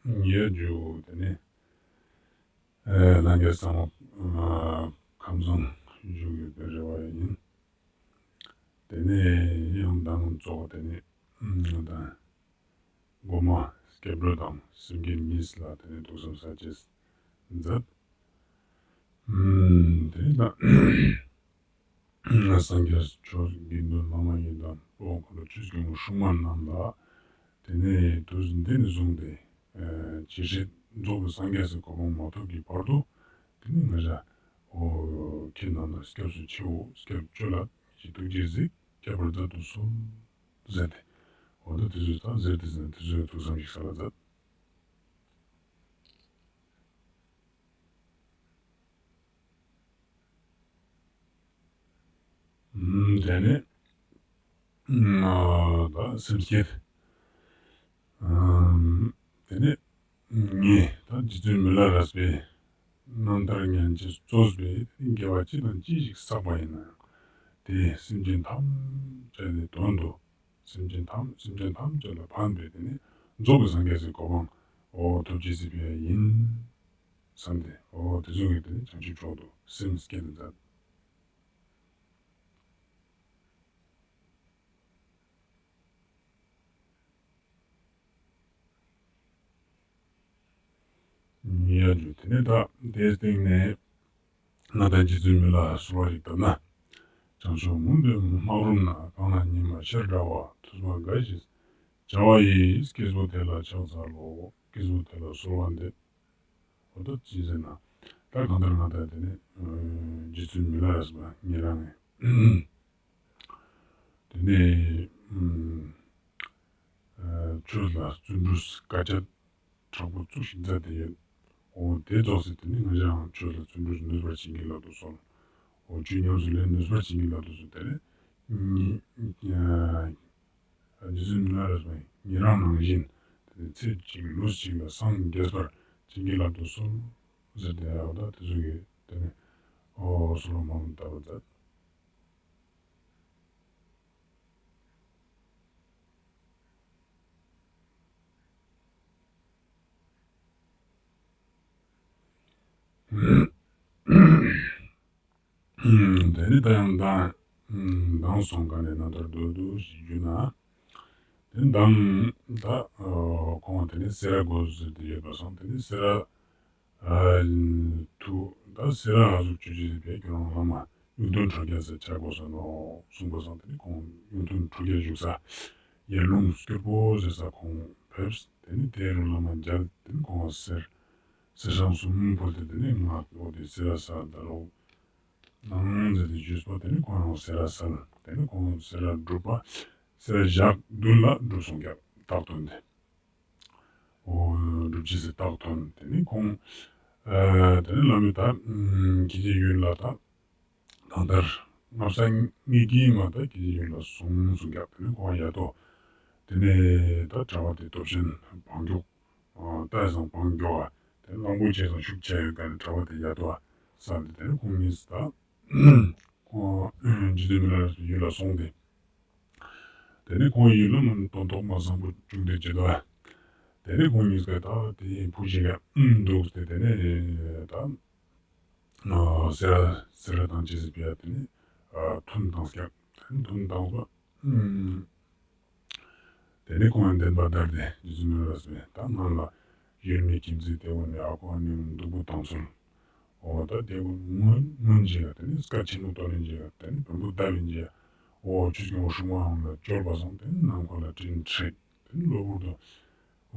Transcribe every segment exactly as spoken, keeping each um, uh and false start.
ཉེ་རྒྱུ་དེ་ནས་ཨེ་ལྷན་རྒྱས་ཚང་མ་ཨ་ཁམས་བཟང་བཞུགས་ཡོད་པའི་རེ་བ་ཡིན། དེ་ནས་ཡང་མདང་ཚོགས་དེ་ནས་ཨ་དང་། སྒོ་མ་སྐྱབས་འགྲོ་དང་སེམས་བསྐྱེད་གཉིས་ལ་དེ་ནས་ཐུགས་བསམ་ས་ཅེས་མཛད། ཨུམ། དེ་ནས་ད་སངས་རྒྱས་ཆོས་དགེ་འདུན་བླ་མ་ཡིན་དང་དཔོན་ཁོ་ན་ཆོས་སྐྱོང་སྲུང་མ་རྣམས་ལ་དེ་ནས་དུས་འདི་ནས་བཟུང་སྟེ་ཨ་ཇི་སྲིད་རྫོགས་པའི་སངས་རྒྱས་སའི་གོ་འཕང་མ་ཐོབ་ཀྱི་བར་དུ་དེ་ནས་ང་ཞ་ཨོ་ཁྱེད་རྣམས་ལ་སྐྱབས་སུ་མཆིའོ། སྐྱབས་བཅོལ་ལ་ཞེས་ཐུགས་རྗེས་གཟིགས་སྐྱབས་པར་མཛད་དུ་གསོལ། ཟེར་ཏེ། འོ་ད་དེ་ཚོའི་ད་ཟེར་ཏེ་ཟེར་ན་དེ་ཚོའི་ཐུགས་བསམ་ཞིག་གསལ་ལ་མཛད། ཨུམ། དེ་ནས་ཨ་ད་སེམས་བསྐྱེད། ཨུམ། དེ་ནས་ངས་ད་རྗེ་བཙུན་མི་ལ་རས་པའི་རྣམ་ཐར་ཉན་ཅིང་གཙོས་པའི་དགེ་བ་ཅི་དང་ཅི་ཞིག་བསགས་པ་ཡིན་ན་ཡང་དེས་སེམས་ཅན་ཐམས་ཅད་ཀྱི་དོན་དུ། སེམས་ཅན་ཐམས་སེམས་ཅན་ཐམས་ཅད་ལ་ཕན་པའི་དེ་ནི་རྫོགས་པའི་སངས་རྒྱས་སའི་གོ་འཕང་འོ་ཐོབ་ཅེས་སི་ཕི་ཡ་ཡིན་བསམ་སྟེ་འོ་དེ་ཚོ་གི་དེ་ནི་བྱང་ཆུབ་མཆོག་ཏུ་སེམས་བསྐྱེད་དུ་མཛད། ཉེ་རྒྱུ་དེ་ནས་ད་དེའི་སྟེང་ནས། ང་དང་རྗེ་བཙུན་མི་ལ་གསོལ་བ་ཞིག་བཏབ་ན། བྱང་ཕྱོགས་མུན་པའི་སྨག་རུམ་ན། གང་ལ་ཉི་མ་ཤར་འདྲ་བ། ཐུབ་པ་དགའ་ཞིང་བྱ་བ་ཡི། སྐྱེས་བུ་དེ་ལ་ཕྱག་འཚལ་ལོ། སྐྱེས་བུ་དེ་ལ་གསོལ་བ་འདེབས། འོ་ད་ཅི་ཟེར་ན། ད་གང་ལྟར་ང་དང་དེ་ནས་རྗེ་བཙུན་མི་ལ་རས་པ་ཉེ་རང་ངས། དེ་ནས་ཨ་ཆོས་ལ་བརྩོན་འགྲུས་དཀའ་ཆད་དྲག་པོ་བཙུགས་ཤིང་མཛད་དེ་ཡོད། འོ་དེ་རྫོགས་སེ་དེ་ནས་ང་ཞའང་ཆོས་ལ་བརྩོན་འགྲུས་ནུས་པར་བྱིན་གྱིས་བརླབ་ཏུ་གསོལ། འོ་ཆོས་ཉམས་སུ་ལེན་ནུས་པར་བྱིན་གྱིས་བརླབ་ཏུ་གསོལ། དེ་ནས་ཉི་ཨ་རྗེ་བཙུན་མི་ལ་རས་པ་ཉེ་རང་ནང་བཞིན་དེ་ནས་ཚེ་གཅིག་ལུས་གཅིག་ལ་སངས་རྒྱས་པར་བྱིན་གྱིས་བརླབ་ཏུ་གསོལ་ཟེར་ཏེ་འོ་ད་དེ་ཚོ་གི་དེ་ནས་འོ་གསོལ་བ་མང་དུ་བཏབ་པ་མཛད། དེ་ནས་ད་ཡང་མདང་མདང་སོང་ག་ནས་ན་ད་རྡོ་རྡོ་ཞིག་རྒྱུ་ན། དེ་མདང་ད་ཁོང་དེ་ནས་སེ་ར་དགོན་ཟེར་ཏེ་ཡོད་པ་སོང་དེ་ནས་སེ་ར། ཨ་ཐུ་ད་སེ་ར་ཨ་ཟུག་ཆུ་ཆུ་བས་ཁྱོད་རང་བླ་མ་གཡུང་སྟོན་དྲུག་བརྒྱ་ཟེར་ཆ་དགོས་ས་ནོ་གསུངས་པ་སང་དེ་ནི་ཁོང་གཡུང་སྟོན་དྲུག་བརྒྱ་བཞུགས་ས་ཡར་ཀླུང་སྐྱོར་པོ་ཟེར་ས་ཁོང་ཕེབས། དེ་ནི་དེ་རུ་བླ་མ་མཇལ། དེ་ནི་ཁོང་སེར་སེར་སྲང་གསུམ་ཕུལ་ཏེ་དེ་ནི་ང་འོ་དེ་སེ་ར་ས་ད་རོགས་གནང་ཟེར་ཏེ་ཞུས་པ། དེ་ནི་ཁོང་ཡང་སེ་ར་སལ། དེ་ནི་ཁོང་སེ་ར་སྒྲུབ་པ་སེ་ར་བཞག་མདུན་ལ་སྒྲུབ་སོང་རྒྱབ་རྟགས་ཐོན་ཏེ། འོ་སྒྲུབ་ཅེས་སི་རྟགས་ཐོན། དེ་ནི་ཁོང་ཨ་དེ་ནི་བླ་མས་ད་ཨམ་ཁྱེད་ཀྱི་ཡུལ་ལ་ད་གང་ལྟར་སྔ་ས་ངེད་ཀྱིས་མ་ད་ཁྱེད་ཀྱི་ཡུལ་ལ་སོང་གསུངས་རྒྱབ། དེ་ནི་ཁོང་ཡ་ཏོ་དེ་ནས་ད་གྲྭ་པ་དེ་སྟོབས་ཆེན་བང་མགྱོགས་ཨ་ད་ཡ་སང་བང་མགྱོགས་ཨ་དེ་ནི་གླང་པོ་ཆེ་སང་ཤུགས་ཆེ་ཡོད་ཀ་ནི་གྲྭ་པ་དེ་ཡ་ཏོ་ཨ་ས་དེ་དེ་ནི་ཁོང་གཉིས་ད། ཁོང་རྗེ་བཙུན་མི་ལ་རས་པའི་ཡུལ་ལ་སོང་སྟེ། དེ་ནས་ཁོང་ཡུལ་ལ་མི་དོན་དག་མ་བཟང་པོ་བྱུང་སྟེ་བྱེད་དོ། དེ་ནས་ཁོང་གཉིས་ཀ་ད་དེ་བུ་ཞིག་ག་འདུག་སྟེ་དེ་ནས་ད་སེ་ར་སེ་ར་དང་བཅས་སུ་ཕེབས། དེ་ནས་ཐུན་བཏང་སྐྱབས་དེ་ནས་ཐུན་བཏང་བ། དེ་ནས་ཁོང་བདེན་པ་བདར་ཏེ་རྗེ་བཙུན་མི་ལ་རས་པས་ད་ང་ལ་ཡུལ་མི་ཁྱིམ་མཚེས་དེ་འོ་ནས་ཨ་ཁུ་ཨ་ནེའི་སྡུག་པོ་བཏང་ཚུལ། འོ་ད་དེ་འོ་སྔོན་སྔོན་རྗེས་ལ་དེ་ནས་སྐར་ཆེན་པོ་བཏོན་ནས་རྗེས་ལ་དེ་ནས་བོན་པོ་བརྡབས་པའི་རྗེས་འོ་ཆུ་སྐྱོང་སྲུང་མའང་ལ་བཅོལ་བ་སོང་། དེ་ནས་ནང་འཁོད་ལ་སྤྲིན་འཁྲིགས། དེ་ནས་གློ་བུར་དུ་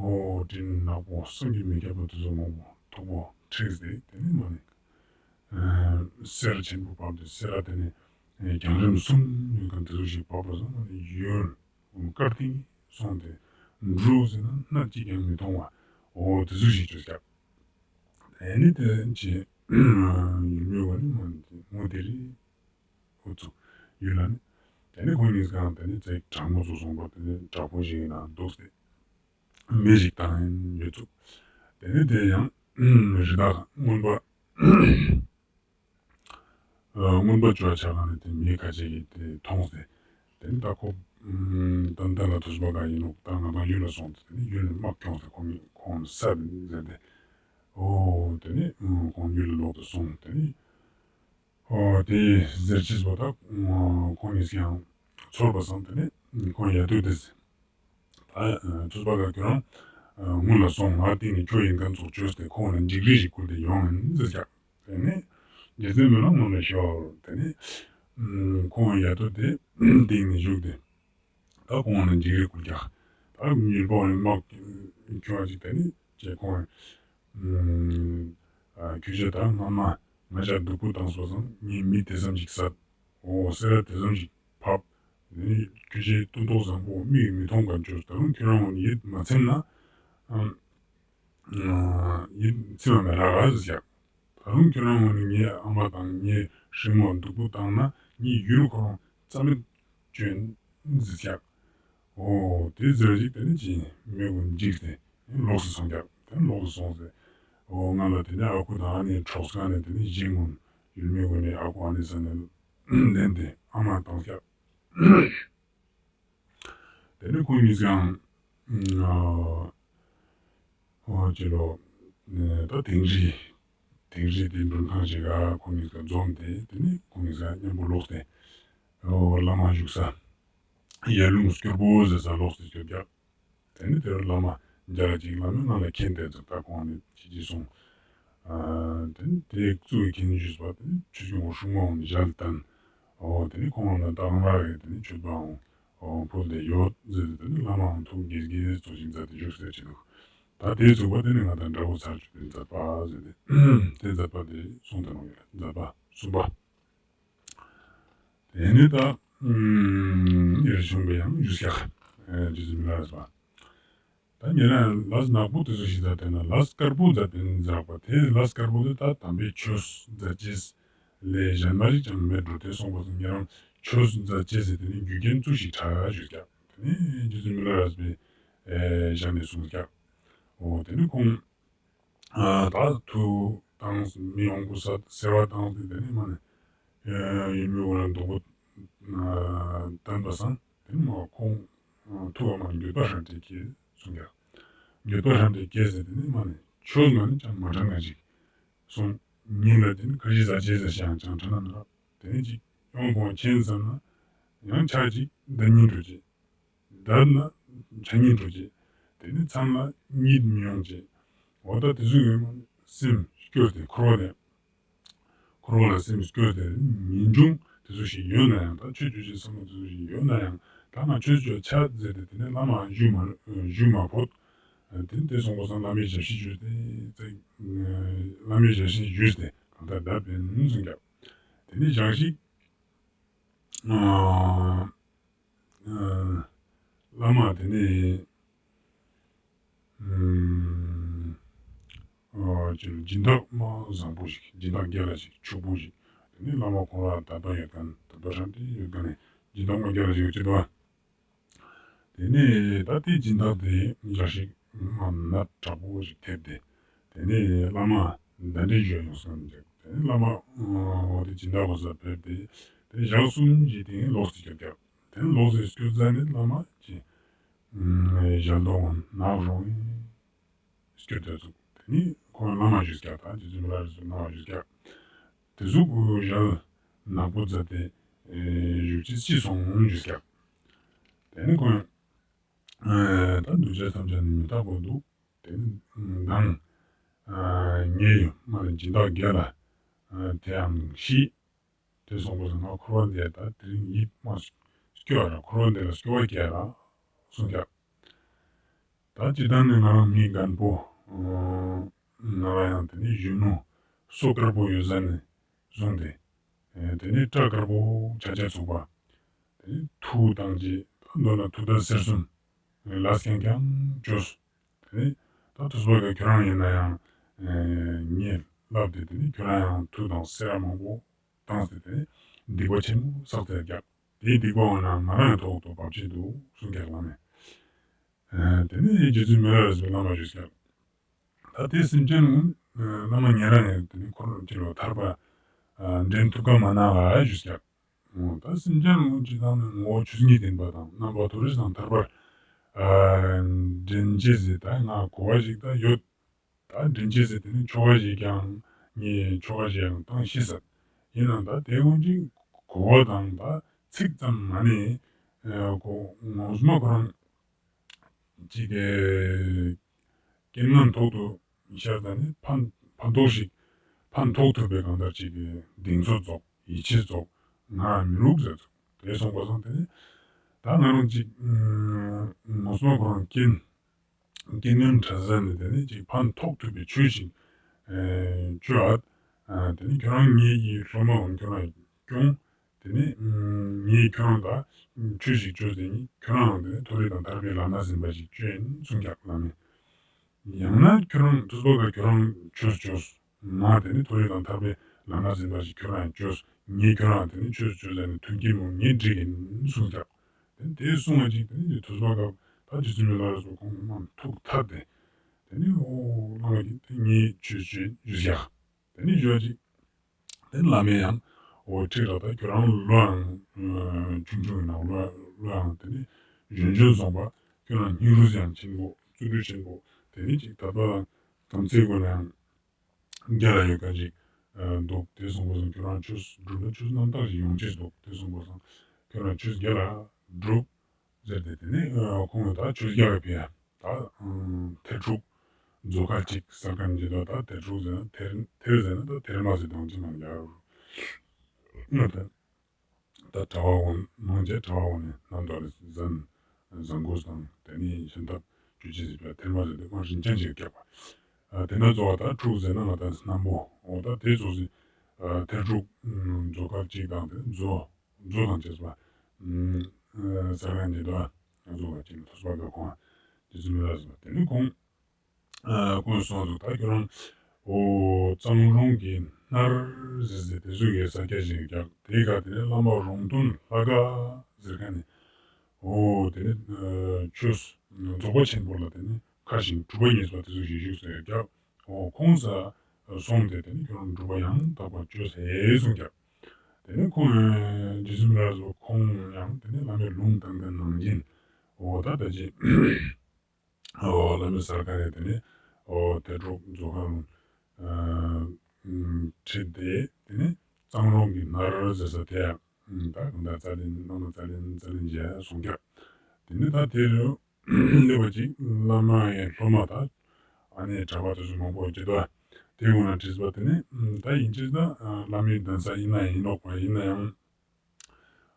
འོ་སྤྲིན་ནག་པོ་བསམ་གྱིས་མི་ཁྱབ་པ་དེ་ཚོ་མང་པོ་མཐུག་པོ་འཁྲིགས་ཏེ་དེ་ནས་མ་ནས་སེར་ཆེན་པོ་བབས་ཏེ་སེ་ར་དེ་ནས་རྒྱང་རིང་གསུམ་ཡོད་མཁན་དེ་ཚོ་ཞིག་བབས་པ་སོང་། མ་ནས་ཡུལ། སྐར་ཐིག་སོང་སྟེ་འབྲུག་ཟེར་ན་སྣ་གཅིག་ཀྱང་མི་མཐོང་བ། འོ་དེ་ཚོ་ཞིག་བྱོས་ཀྱང་། དེ་ནི་དེ་ཅི་ཡུལ་མི་བ་ནི་མ་ནི་ངོ་དེ་རི་འུ་ཚུགས་ཡུལ་ལ་ནི། དེ་ནི་ཁོང་གཉིས་ཀྱང་དེ་ནི་ཚེ་གྲང་མོ་ཚོ་སོང་པ་དེ་ནི་དྲག་པོ་ཞིག་ཡིན་ན་འདུག་སྟེ་མེ་ཞིག་བཏང་ཡོད་ཚུགས། དེ་ནི་དེ་ཡང་རི་དྭགས་རྔོན་པ། རྔོན་པ་བཅོ་བ་ཆ་ག་ནས་དེ་མི་ཁ་ཅིག་གིས་དེ་མཐོང་སྟེ། དེ་ནི་ད་ཁོ་ད་ལྟ་ལ་ཐུགས་པ་ག་ཡིན་ནོ། ད་ང་ཏང་ཡུལ་ལ་སོང་སྟེ་དེ་ནི་ཡུལ་ནི་དམག་ཁྱོངས་ཏེ་ཁོང་ཁོང་ས་ཟེར་ཏེ། ཨོ་དེ་ནི་ཁོང་ཡུལ་ལ་ལོག་སྟེ་སོང་། དེ་ནི་ཨོ་དེ་ཟེར་ཅེས་པ་ད་ཁོང་གཉིས་ཀྱང་ཚོར་བ་སང་། དེ་ནི་ཁོང་ཡ་དུ་དེ་ད་ཐུགས་པ་ག་ཁྱོད་རང་ངུ་ལ་སོང་། ང་སྟེང་ནས་ཁྱོད་ཡིན་མཁན་ཚོགས་བཅོས་ཏེ་ཁོང་ལ་འཇིགས་རིགས་ཤིག་བསྐུལ་ཏེ་ཡོང་ཡིན་ཟེར་ཀྱག་དེ་ནས་རྗེ་བཙུན་མི་ལ་ངུ་ལ་ཤོར། དེ་ནས་ཁོང་ཡ་དུ་དེ་སྟེང་ནས་བཞུགས་ཏེ། ད་ཁོང་ལ་འཇིགས་རིགས་བསྐུལ་ཀྱག་ད་ཡུལ་པོ་དམག་ཁྱོད་ཅིག་དེ་ནས་ཀྱེ་ཁོང་ཁྱོད་ཅག་ད་སྔ་མ་ང་ཅག་སྡུག་པོ་བཏང་སོང་ཙང་ངས་མི་དེ་ཙམ་ཞིག་བསད། འོ་སེ་ར་དེ་ཙམ་ཞིག་ཕབ། ནི་ཁྱོད་ཅག་སྟོན་ཐོག་བཟང་པོ་མིག་མི་མཐོང་ག་བཅོས། ད་རུང་ཁྱོད་རང་ངོ་ཡིད་མ་ཚིམ་ན་ཨམ་ཡིད་ཚིམ་མ་མེད་ར་ག་ཟེར་ཀྱག་ད་རུང་ཁྱོད་རང་ངོ་ནི་ངའི་ཨ་མ་དང་ངའི་སྲིང་མོ་སྡུག་པོ་བཏང་ན་ངའི་ཡུལ་ཁོ་རང་རྩ་མེད་བཅོས་ཟེར་ཀྱག་འོ་དེ་ཟེར་ཞིག་དེ་ནི་ཅི་མི་ཀུན་འཇིགས་ཏེ་ལོགས་སུ་སོང་ཀྱག་དེ་ནི་ལོགས་སུ་སོང་ཟེར། འོ་ང་ལ་དེ་ནས་ཨ་ཁུ་དང་ཨ་ནེ་འཕྲོག་སོང་ནས་དེ་ནི་གཞན་ཀུན་ཡུལ་མི་ཀུན་ནས་ཨ་ཁུ་ཨ་ནེ་ས་ནས་ལེན་ཏེ་ཨ་མ་བཏང་ཀྱག་དེ་ནས་ཁོང་གཉིས་ཀྱང་ཨོ་ཅི་ལོ། ད་དིང་རི་དིང་རི་དེ་མགྲོན་ཁང་ཞིག་ག་ཁོང་གཉིས་ཀྱང་འཛོམས་ཏེ་དེ་ནས་ཁོང་གཉིས་ཀྱང་མཉམ་པོ་ལོག་སྟེ་ཨོ་བླ་མ་བཞུགས་ས་ཡར་ཀླུང་སྐྱོར་པོ་ཟེར་ས་ལོག་སྟེ་སྐྱོར་ཀྱག་དེ་ནས་དེར་བླ་མ་མཇལ་ཅིག་བླ་མས་ང་ལ་མཁྱེན་ཏེ་ཙུག་ད་ཁོང་ནི་ཅི་ཅི་སོང་། དེ་ནི་དེ་གཙུག་གི་མཁན་ཞུས་པ་དེ་ནི་ཆོས་སྐྱོང་སྲུང་མའང་ཞལ་བསྟན། འོ་དེ་ནི་ཁོང་ལ་ད་ང་རང་གི་དེ་ནི་མཆོད་པའང་འོ་ཕུལ་ཏེ་ཡོད་ཟེར་ཏེ་དེ་ནི་བླ་མའང་ཐུགས་དགྱེས་དགྱེས་ཚོར་ཞིག་མཛད་དེ་བཞུགས་ཟེར་ཅི་འདུག་ད་དེའི་ཚུགས་པ་དེ་ནི་ང་དང་འདྲ་བོ་ཚར་གཅོད་པའི་མཛད་པ་ཟེར་ཏེ་དེ་མཛད་པ་དེ་གསུངས་ཏེ་ནོ་ཡོད་ལ་མཛད་པ་གསུམ་པ། དེ་ནི་ད་ཨུམ་ཡར་བྱུང་བའི་ཡང་ཞུས་ཀྱག་རྗེ་བཙུན་མི་ལ་རས་པ། ད་ཉེ་རང་ལས་ནག་པོ་དེ་ཚོ་ཞིག་མཛད་དེ་ན་ལས་དཀར་པོ་མཛད་པའི་མཛད་པ་དེ་ལས་དཀར་པོ་དེ་ད་དམ་པའི་ཆོས་མཛད་ཅེས་ལས་གཞན་མ་ཞིག་ཀྱང་མེད་འགྲོ། དེ་སོང་པ་སོང་ཉེ་རང་ཆོས་མཛད་ཅེས་ཟེར་དེ་ནི་རྒྱུ་རྐྱེན་ཚུལ་ཞིག་གྲགས་ཞུས་ཀྱག་དེ་ནི་རྗེ་བཙུན་མི་ལ་རས་པའི་ཞལ་ནས་གསུངས་ཀྱག་འོ་དེ་ནི་ཁོང་ད་ཐུགས་དྭངས་མི་ཡོང་ཁུ་ས་སེར་བ་དྭངས་ཏེ་དེ་ནི་མ་ནི་ཡིན་མི་འོ་ན་སྡུག་པོ་བསྟན་པ་སང་དེ་ནི་མ་ཁོང་ཐུགས་མ་འགྱོད་པ་ཧྲ་ཏེ་སྐྱེས་གསུངས་ཀྱག་འགྱོད་པ་ཧྲ་ཏེ་སྐྱེས་ཟེར་དེ་ནི་མ་ནི་ཆོས་མ་ནི་ཅང་མ་དྲན་ན་ཅིག་གསུངས། ཉིན་ལ་དེ་ནི་ཁ་ཞིག་ཟ་ཅེས་ཟ་ཞིག་ཡང་ཅང་དྲན་ན་མི་རག་དེ་ནི་ཅིག་ཡོང་ཁོང་མཁྱེན་ཙམ་ན་ཡང་ཆ་ཅིག་འདི་ཉིན་འགྲོ་ཅིག་འདར་ན་ཆ་ཉིན་འགྲོ་ཅིག་དེ་ནི་མཚམས་ལ་གཉིད་མི་ཡོང་ཅིག་འོ་ད་དེ་ཚོ་ཡོད་མ་སེམས་སྐྱོ་སྟེ་འཁོར་བ་དེ་འཁོར་བ་ལ་སེམས་སྐྱོ་སྟེ་ངེས་འབྱུང་དེ་ཚོ་ཞིག་ཡོད་ན་ཡང་ད་ཆོས་ཅོ་ཅེས་བསམ་བློ་དེ་ཚོ་ཞིག་ཡོད་ན་ཡང་ད་ང་ཆོས་ཅོ་ཆ་ཟེར་ཏེ་དེ་ནས་བླ་མ་ཞུ་མ་ཞུ་མ་ཕོད། དེ་དེ་སོང་པ་སང་བླ་མའི་ཞབས་ཕྱི་ཞུས་ཏེ་བླ་མའི་ཞབས་ཕྱི་ཞུས་ཏེ་གང་ལྟར་བསྡད་པའི་ནུས་སུ་འགྱབ། དེ་ནས་ཞག་ཞིག་བླ་མ་དེ་ནས་སྦྱིན་བདག་མ་བཟང་པོ་ཞིག་སྦྱིན་བདག་རྒན་ལགས་ཤིག་ཕྱུག་པོ་ཞིག་དེ་ནས་བླ་མ་ཁོང་ར་ད་ལྟ་ཡོད་མཁན་ད་ལྟ་ཧྲ་ཏེ་ཡོད་མཁན་ནས་སྦྱིན་བདག་མ་རྒན་ལགས་ཤིག་ཡོད་ཅེས་དང་། དེ་ནས་ད་ལྟའི་སྦྱིན་བདག་དེ་ཞག་ཞིག་ནད་དྲག་པོ་ཞིག་ཐེབས་ཏེ་དེ་ནས་བླ་མ་གདན་འདྲེན་ཞུ་ཡོང་སོང་ཟེར། དེ་ནས་བླ་མ་འོ་དེ་སྦྱིན་བདག་གོ་ས་ཕེབས་ཏེ་དེ་ནས་ཞག་གསུམ་གྱི་སྟེང་ལོག་སྟེ་སྐྱོད་ཀྱག་དེ་ནས་ལོག་སྟེ་སྐྱོད་ཙ་ནས་བླ་མ་ཅི་ཞལ་གདོང་ནག་རོང་སྐྱོད་དེ་ཚུགས། དེ་ནས་ཁོང་བླ་མ་ཞུས་ཀྱག་ད་རྗེ་བཙུན་མི་ལ་རས་པའི་བླ་མ་ཞུས་ཀྱག་དེ་ཟུག་ཞལ་ནག་པོ་མཛད་དེ་བཞུགས་ཅི་ཅི་སོང་ཞུས་ཀྱག་དེ་ནས་ཁོང་ད་འདུས་བྱས་ཐམས་ཅད་ནི་མི་རྟག་པ་འདུག་དེ་ནི་མདང་ངའི་མ་ལ་སྦྱིན་བདག་རྒན་ལགས་དེའང་ཤི། དེ་སོང་པ་སང་ང་འཁོར་བ་འདིར་ད་དེ་རིང་ཡིད་མ་སྐྱོ་བ་ར་འཁོར་བ་འདི་ལ་སྐྱོ་བ་སྐྱེ་ར་གསུངས་ཀྱག་ད་སྤྱིར་བཏང་ནས་ང་རང་མི་རྒན་པོ་ང་རང་ཡང་དེ་ནས་གཞོན་ནུ་སོ་དཀར་པོ་ཡོད་ས་ནས་བཟུང་སྟེ། དེ་ནས་སྐྲ་དཀར་པོ་ཆ་ཆ་ཚུགས་པ། དེ་ནས་ཐུགས་དང་ཅི་མདོར་ན་ཐུགས་དམ་སེར་གསུམ་ལ་རྐྱང་རྐྱང་བཅོས། དེ་ནས་ད་ཐུགས་པ་ག་ཁྱོད་རང་ཡིན་ན་ཡང་ངས་ལབ་སྟེ་དེ་ནས་ཁྱོད་རང་ཡང་ཐུགས་དང་སེར་མང་པོ་བཏང་སྟེ་དེ་ནས་སྡིག་པ་ཆེན་མོ་བསགས་ཏེ་རྒྱག་དེའི་སྡིག་པ་འོ་ན་ང་རང་ཐོག་ཏུ་བབ་ཆེད་དུ་གསུངས་ཀྱག་ལ་ནས། དེ་ནས་རྗེ་བཙུན་མི་ལ་རས་པའི་བླ་མ་ཞུས་ཀྱག་ད་དེ་སེམས་ཅན་ཀུན་བླ་མ་ཉན་རང་ཡང་དེ་ནི་འཁོར་ཕྱིར་ལོ་ཐར་པ་འདྲེན་ཐུབ་ཀ་མ་ན་བ་ཞུས་ཀྱག་ད་སེམས་ཅན་ལུང་ཅི་དང་ནི་ངོ་བོ་ཆོས་ཉིད་ལྡན་པ་དང་རྣམ་པ་མཐོ་རིས་དང་ཐར་པར་འདྲེན་བྱེད་ཟེར་ད་ང་གོ་བ་ཞིག་ད་ཡོད། ད་འདྲེན་བྱེད་ཟེར་དེ་ནི་ཆོ་ག་ཞིག་ཀྱང་ངས་ཆོ་ག་ཞིག་ཡང་བཏང་ཤེས་ཟེར། ཡིན་ནའང་ད་དེ་ཀུན་གྱི་གོ་བ་དང་ད་ཚིག་ཙམ་མ་ནས་ཨ་ཁོ་ངོ་མ་ཁོ་རང་ཅིག་གི་རྐྱེན་ངན་ཐོག་ཏུ་ཤར་ད་ནི་ཕན་ཕན་ཐོགས་ཤིག་ཕན་ཐོགས་ཐུབ་པའི་གང་ལྟར་ཅིག་གི་གདེང་ཚོད་རྫོགས་ཡིད་ཆེས་རྫོགས་ང་མི་རུག་ཟེར་ཚུལ་དེ་གསུངས་པ་སང་དེ་ནི་ད་ང་རང་ཅིག་ངོ་མ་ཁོ་རང་རྐྱེན། རྐྱེན་ངན་བྲལ་ཟེར་ནས་དེ་ནི་ཅིག་ཕན་ཐོགས་ཐུབ་པའི་ཆོས་ཤིག་ཨེ་བཅོས་ཨ། ཨ་དེ་ནི་ཁྱོད་རང་ངའི་སློབ་མ་འོང་ཁྱོད་རང་སྐྱོང་། དེ་ནི་ངས་ཁྱོད་རང་ལ་ཆོས་ཤིག་བཅོས་ཟེར་ནི་ཁྱོད་རང་དེ་ནི་མཐོ་རིས་དང་ཐར་པའི་ལམ་སྣ་ཟིན་པ་ཞིག་བཅོས་ཡིན་གསུངས་ཀྱག་བླ་མས། ཡང་ན་ཁྱོད་རང་ཐུགས་པ་ག་ཁྱོད་རང་ཆོས་བཅོས། ང་དེ་ནི་མཐོ་རིས་དང་ཐར་པའི་ལམ་སྣ་ཟིན་པ་ཞིག་ཁྱོད་རང་བཅོས། ངས་ཁྱོད་རང་དེ་ནི་ཆོས་བཅོས་ཟེར་ནི་མཐུན་རྐྱེན་མོ་ངས་འགྲིག་ཡིན་གསུངས་ཀྱག་དེ་དེ་གསུང་བ་ཅིག་དེ་ནི་ཐུགས་པ་ག་ད་རྗེ་བཙུན་མི་ལ་རས་པ་ཁོང་མ་ཐུགས་ཐད་དེ། དེ་ནི་ཨོ་བླ་མ་གིས་དེ་ངས་ཆོས་བཅོས་ཡིན་ཞུས་ཀྱག་དེ་ནི་ཞུ་བ་ཅིག་དེ་ནི་བླ་མས་ཡང་ཨོ་ཁྲིག་ར་ད་ཁྱོད་རང་བློའང་ཆུང་ཆུང་ཡིན་ན་བློ་བློའང་དེ་ནི་གཞོན་གཞོན་སོང་པ་ཁྱོད་རང་སྙིང་རུས་ཡང་ཆེན་པོ་བརྩོན་འགྲུས་ཆེན་པོ་དེ་ནི་ཅིག་ད་ལྟ་དམ་ཚིག་སྒོ་ནས་ཡང་རྒྱལ་ལ་ཡོད་མཁན་ཅིག་འདུག་དེ་སོང་པ་སང་ཁྱོད་རང་ཆོས་སྒྲུབ་ན་ཆོས་རྣམ་དག་ཅིག་ཡོང་ཅེས་འདུག་དེ་སོང་པ་སང་ཁྱོད་རང་ཆོས་རྒྱལ་ལ་སྒྲུབ་ཟེར་ཏེ་དེ་ནི་ཁོང་གིས་ད་ཆོས་རྒྱལ་བའི་ཕི་ཡ་ད་ཐེར་དྲུག་མཛོ་དཀར་གཅིག་ས་ཁམས་ཀྱི་དོ་ད་ཐེར་དྲུག་ཟེར་ན་ཐེར་ཐེར་ཟེར་ན་ད་ཐེར་མ་ཟེར་དང་ཅི་མང་རྒྱག་ང་ད་ད་གྲྭ་པ་འོང་མང་ཆེ་གྲྭ་པ་འོང་ནས་རྣམ་དག་ལ་ཟན་ཟན་གོས་དང་དེ་ནི་གཞན་དག་རྒྱུ་ཅི་ཟེར་བ་ཐེར་མ་ཟེར་དུས་མ་རིན་ཅན་ཅིག་བརྒྱབ་པ། དེ་ན་མཛོ་བ་ད་དྲུག་ཟེར་ན་ང་ད་སྣམ་པོ་འོ་ད་དེ་ཚོ་ཟེར། ཐེར་དྲུག་མཛོ་དཀར་གཅིག་དང་དེ་མཛོ་མཛོ་དང་བཅས་པ། ས་ག་འདི་དག་ང་ཚོ་བ་ཅིག་ཐོས་པ་དག་ཁོང་དེ་ཚོ་མི་ལ་ཟེར་བ་དེ་ནི་ཁོང་ཁོང་སོང་དུ་ད་ཁྱོད་རང་ཨོ་གཙང་རོང་གི་སྣར་ཟེར་ཟེར་དེ་ཚོ་གའི་ས་སྐྱ་ཞིག་རྒྱག་དེའི་ཁ་དེ་ནི་བླ་མ་རོང་སྟོན་ལྷ་དགའ་ཟེར་མཁན་ནི་ཨོ་དེ་ནི་ཆོས་རྫོགས་པ་ཆེན་པོ་ལ་དེ་ནི་ཁ་ཞིང་གྲུབ་པ་ཉེས་པ་དེ་ཚོ་ཞིག་བཞུགས་ཟེར་རྒྱག་ཨོ་ཁོང་ས་སོང་དེ་དེ་ནི་ཁྱོད་རང་སྒྲུབ་པ་ཡང་དག་པ་བཅོས་ཟེར་གསུངས་རྒྱག་དེ་ནི་ཁོང་རྗེ་བཙུན་མི་ལ་རས་པ་ཁོང་ཡང་དེ་ནི་བླ་མའི་ལུང་དང་ལྡན་ནང་བཞིན་ཨོ་ད་ད་ཅི། ཨོ་བླ་མའི་སར་ཁ་ནས་དེ་ནས་ཨོ་ཐེར་དྲུག་མཛོ་ཁང་ཁྲིད་དེ་དེ་ནས་གཙང་རོང་གི་སྣར་ཟེར་ས་དེ་ད་གང་ལྟར་རྩ་ལེན་བླ་མ་རྩ་ལེན་རྩ་ལེན་བྱས་སོང་ཀྱག་དེ་ནས་ད་དེ་རུ་སླེབས་པ་ཅིག་བླ་མ་ཡི་སློབ་མ་དང་ཨ་ནེ་གྲྭ་པ་དེ་ཚོ་མང་པོ་ཡོད་ཀྱི་འདུག་དེ་ངོ་ན་དྲིས་པ་དེ་ནས་ད་ཡིན་གཅིག་ད་བླ་མའི་གདན་ས་ཡིན་ན་ཡིན་ནོག་པ་ཡིན་ན་ཡང་།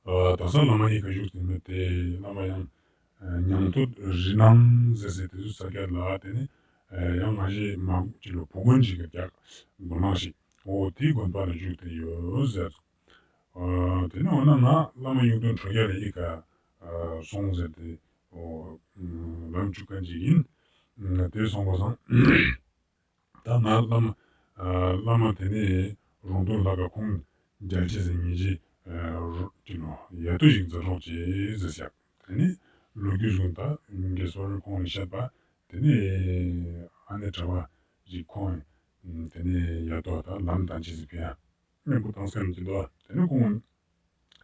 ཨ་དེང་སང་བླ་མ་གཉིས་ཀ་བཞུགས་ཏེ་མེད་དེ་བླ་མ་ཡང་ཨ་ཉང་སྟོད་རི་ནང་ཟེར་ཟེར་དེ་ཚོ་ས་སྐྱ་ལ་དེ་ནི་ཨ་ཡང་མ་གཞི་མ་གཅིག་ལ་བུ་དགོན་ཅིག་གི་རྒྱག་དགོན་ནང་ཞིག་འོ་དེའི་དགོན་པ་ལ་བཞུགས་ཏེ་ཡོད་ཟེར། ཨ་དེ་ནི་འོ་ན་ང་བླ་མ་གཡུང་སྟོན་ཁྲོ་རྒྱལ་ལ་ཡི་ག་ཨ་སོང་ཟེར་ཏེ་འོ་ལམ་བཅུག་མཁན་ཅིག་ཡིན། དེ་སོང་པ་སང་། ད་ང་བླ་མ་ཨ་བླ་མ་དེ་ནས་རོང་སྟོན་ལྷ་དགའ་ཁོང་རྒྱལ་གཅེས་ཟེར་མི་ཅིག་ཨ་རོ་ཅི་ནོ་ཡ་ཏོ་ཞིག་མཛད་རོགས་བྱེད་ཟེར་ཤག་དེ་ནས་ལོ་རྒྱུས་བཟུང་ད་དགེ་སོར་ཁོང་ནས་བཤད་པ་དེ་ནས་ཨ་ནེ་གྲྭ་པ་ཞིག་ཁོང་དེ་ནས་ཡ་ཏོ་ད་ལམ་དང་ཅི་ཟེར་ཕན་ཡ་སྨན་པོ་དང་སེམས་ཀྱི་དོ་དེ་ནས་ཁོང་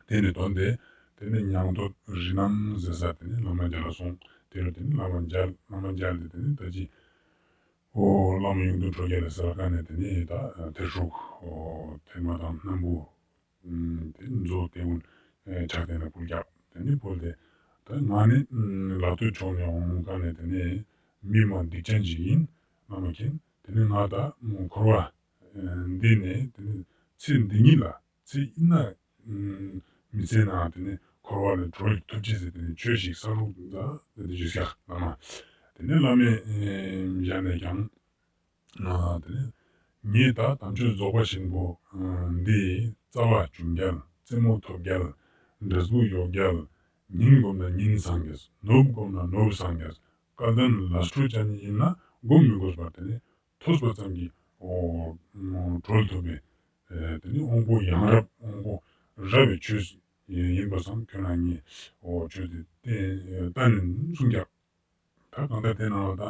དེ་ནས་དོན་དེ་དེ་ནས་ཉང་སྟོད་རི་ནང་ཟེར་ས་དེ་ནས་བླ་མ་རྒྱ་ལ་སོང་དེ་རུ་དེ་ནས་བླ་མ་རྒྱ་བླ་མ་རྒྱ་དེ་དེ་ནས་ད་ཅི། ཨོ་བླ་མ་གཡུང་སྟོན་ཁྲོ་རྒྱལ་ལ་ཟེར་བ་ཀ་ནས་དེ་ནས་ད་ཐེར་དྲུག་ཨོ་ཐེར་མ་དང་སྣམ་བུ་དེ་མཛོ་དེ་ཀུན་ཕྱག་སྟེང་ལ་ཕུལ་རྒྱག་དེ་ནས་ཕུལ་ཏེ་ད་ང་ནི་ལ་སྟོད་ཕྱོགས་ནས་འོང་ཀ་ནས་དེ་ནས་མི་མང་སྡིག་ཅན་ཅིག་ཡིན་བླ་མ་མཁྱེན། དེ་ནས་ང་ད་འཁོར་བ་འདི་ནས་དེ་ནས་ཚེ་འདི་ཉིད་ལ་ཚེ་ཡིན་ན་མི་ཚེ་ནང་དེ་ནས་འཁོར་བ་ལས་གྲོལ་ཐུབ་ཅེས་ཟེར་དེ་ནས་ཆོས་ཤིག་བསགས་རོགས་གནང་ཟེར་དེ་ཞུས་ཀྱག་བླ་མ། དེ་ནས་བླ་མས་ཞལ་ནས་ཀྱང་དེ་ནས་ངས་ད་དམ་ཆོས་རྫོགས་པ་ཆེན་པོ་འདི་རྩ་བ་བྱུང་རྒྱལ་རྩེ་མོ་ཐོབ་རྒྱལ་འབྲས་བུ་ཡོད་རྒྱལ་ཉིན་བསྒོམས་ན་ཉིན་སངས་རྒྱས་ནུབ་བསྒོམས་ན་ནུབ་སངས་རྒྱས་སྐལ་ལྡན་ལས་འཕྲོ་ཅན་ཡིན་ན་བསྒོམ་མི་དགོས་པར་དེ་ནས་ཐོས་པ་ཙམ་གྱིས་ཨོ་གྲོལ་ཐུབ་པའི་དེ་ནི་དབང་པོ་ཡང་རབ་དབང་པོ་རབ་པའི་ཆོས་ཡིན་པ་སང་ཁྱོད་རང་ཉིད་ཨོ་ཆོས་དེ་བསྟན་བསྟན་ནས་གསུངས་ཀྱག་ད་གང་ལྟར་དེ་ནང་ལ་ད་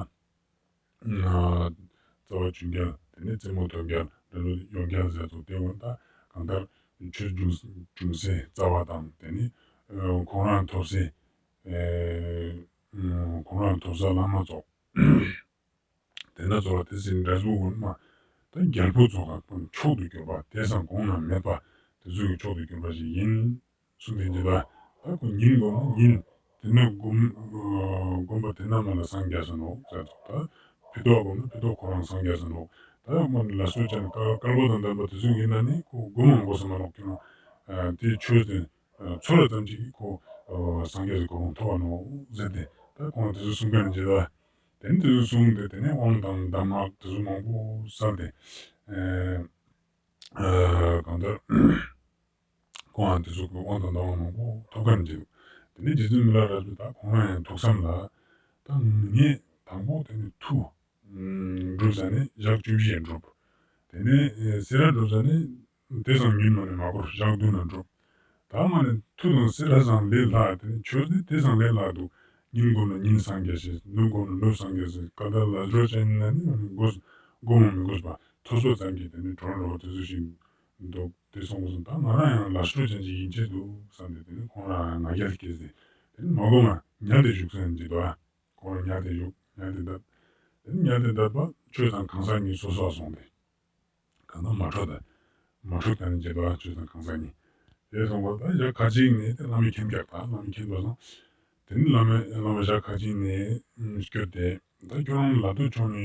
རྩ་བ་ཆུང་རྒྱལ་དེ་ནི་རྩེ་མོ་ཐོབ་རྒྱལ་འབྲས་བུ་ཡོད་རྒྱལ་ཟེར་ཚོ་དེ་འོ་ད་གང་ལྟར་ ཆོས་འབྱུང་འབྱུང་སའི་རྩ་བ་དང་དེ་ནི་ཁོང་རང་ཐོབ་སའི་ཁོང་རང་ཐོབ་ས་བླ་མ་ཚོ། དེ་འདྲ་ཚོ་ལ་དེ་ཟིན་འབྲས་བུ་འོན་མ། ད་རྒྱལ་པོ་ཚོ་ག་ཀུན་མཆོག་ཏུ་གྱུར་པ་དེ་སང་གོང་ན་མེད་པ་དེ་ཚོ་གི་མཆོག་ཏུ་གྱུར་པ་ཞིག་ཡིན་གསུངས་ཏེ་འདི་ལ་ད་ཁོ་ཉིན་བསྒོམ་ན་ཉིན་དེ་ན་བསྒོམ་བསྒོམ་པ་དེ་ན་མ་ལ་སངས་རྒྱས་ས་ནོ་ཟེར་ཏོ། ད་ཕི་ཏོག་བསྒོམ་ན་ཕི་ཏོག་ཁོ་རང་སངས་རྒྱས་ས་ནོ། ད་མ་ལ་སོ་ཅན་དཀར་པོ་དང་ལྡན་པ་དེ་ཚོ་ཡིན་ན་ནི་ཁོ་བསྒོམ་མ་དགོས་ས་མ་ནོ་ཀྱང་དེ་ཆོས་དེ། ཚོར་བ་ཙམ་གྱིས་ཁོ་སངས་རྒྱས་ཀྱི་གོ་འཕང་ཐོབ་པ་ནོ་ཟེར་ཏེ་ད་ཁོང་དེ་ཚོ་གསུང་མཁན་བྱེད་ལ། དེ་ནི་དེ་ཚོ་གསུངས་ཏེ་དེ་ནས་དབང་དང་གདམས་ངག་དེ་ཚོ་མང་པོ་སལ་ཏེ། གང་ལྟར་ཁོང་དེ་ཚོ་གི་དབང་དང་གདམས་ངག་མང་པོ་ཐོབ་མཁན་བྱེད། དེ་ནས་རྗེ་བཙུན་མི་ལ་རས་པས་ད་ཁོང་རང་ཡང་ཐུགས་བསམ་ལ། ད་ངས་དང་པོ་དེ་ནི་མཐུ། སྒྲུབ་ས་ནི་ཞག་བཅུ་བཞི་ཡང་སྒྲུབ། དེ་ནས་སེ་ར་སྒྲུབ་ས་ནི་དེ་ཙམ་ཉུང་མ་ནས་མ་འགོར་ཞག་བདུན་ན་འགྲུབ། ད་མ་ནས་མཐུ་དང་སེ་ར་ཚང་ལས་ལྷག་དེ་ནས་ཆོས་དེ་དེ་ཙམ་ལས་ལྷག་འདུག་ཉིན་བསྒོམས་ན་ཉིན་སངས་རྒྱས་ཤེས་ནུབ་བསྒོམས་ན་ནུབ་སངས་རྒྱས་ཤེས་ཀ་ད་ལ་འགྲོ་ཅན་ན་ནི་མ་ནས་དགོས་དགོས་མ་མི་དགོས་པ་ཐོས་པ་ཙམ་གྱིས་དེ་ནས་གྲོལ་འགྲོ་བ་དེ་ཚོ་ཞིག་འདུག་དེ་སོང་བ་སོང་ད་ང་རང་ཡང་ལ་འགྲོ་ཅན་ཅིག་ཡིན་ཆེད་འདུག་བསམ་སྟེ་དེ་ནས་ཁོང་རང་ང་རྒྱལ་སྐྱེས་ཏེ་དེ་ནས་མ་བསྒོམས་ན་ཉལ་ཏེ་བཞུགས་སོང་ཡིན་ཅེས་དོ། ཁོང་རང་ཉལ་ཏེ་བཞུགས། ཉལ་ཏེ་བསྡད། དེ་ནས་ཉལ་ཏེ་བསྡད་པ་ཆོས་དང་གང་ཟག་གཉིས་སོ་སོར་སོང་སྟེ། གང་ལྟར་མ་འཕྲོད་དེ། མ་འཕྲོད་དེ་ནས་བྱེད་པ་ཆོས་དང་གང་ཟག་གཉིས། དེ་སོང་བ་ད་ཞག་ཁ་ཅིག་ནས་དེ་བླ་མའི་ཁྱིམ་རྒྱག་ད་བླ་མའི་ཁྱིམ་པ་སོང་། དེ་ནས་བླ་མའི་བླ་མ་ཞག་ཁ་ཅིག་ནས་སྐྱོད་དེ་ད་ཁྱོད་རང་ལ་དུ་ཆོག་ནས་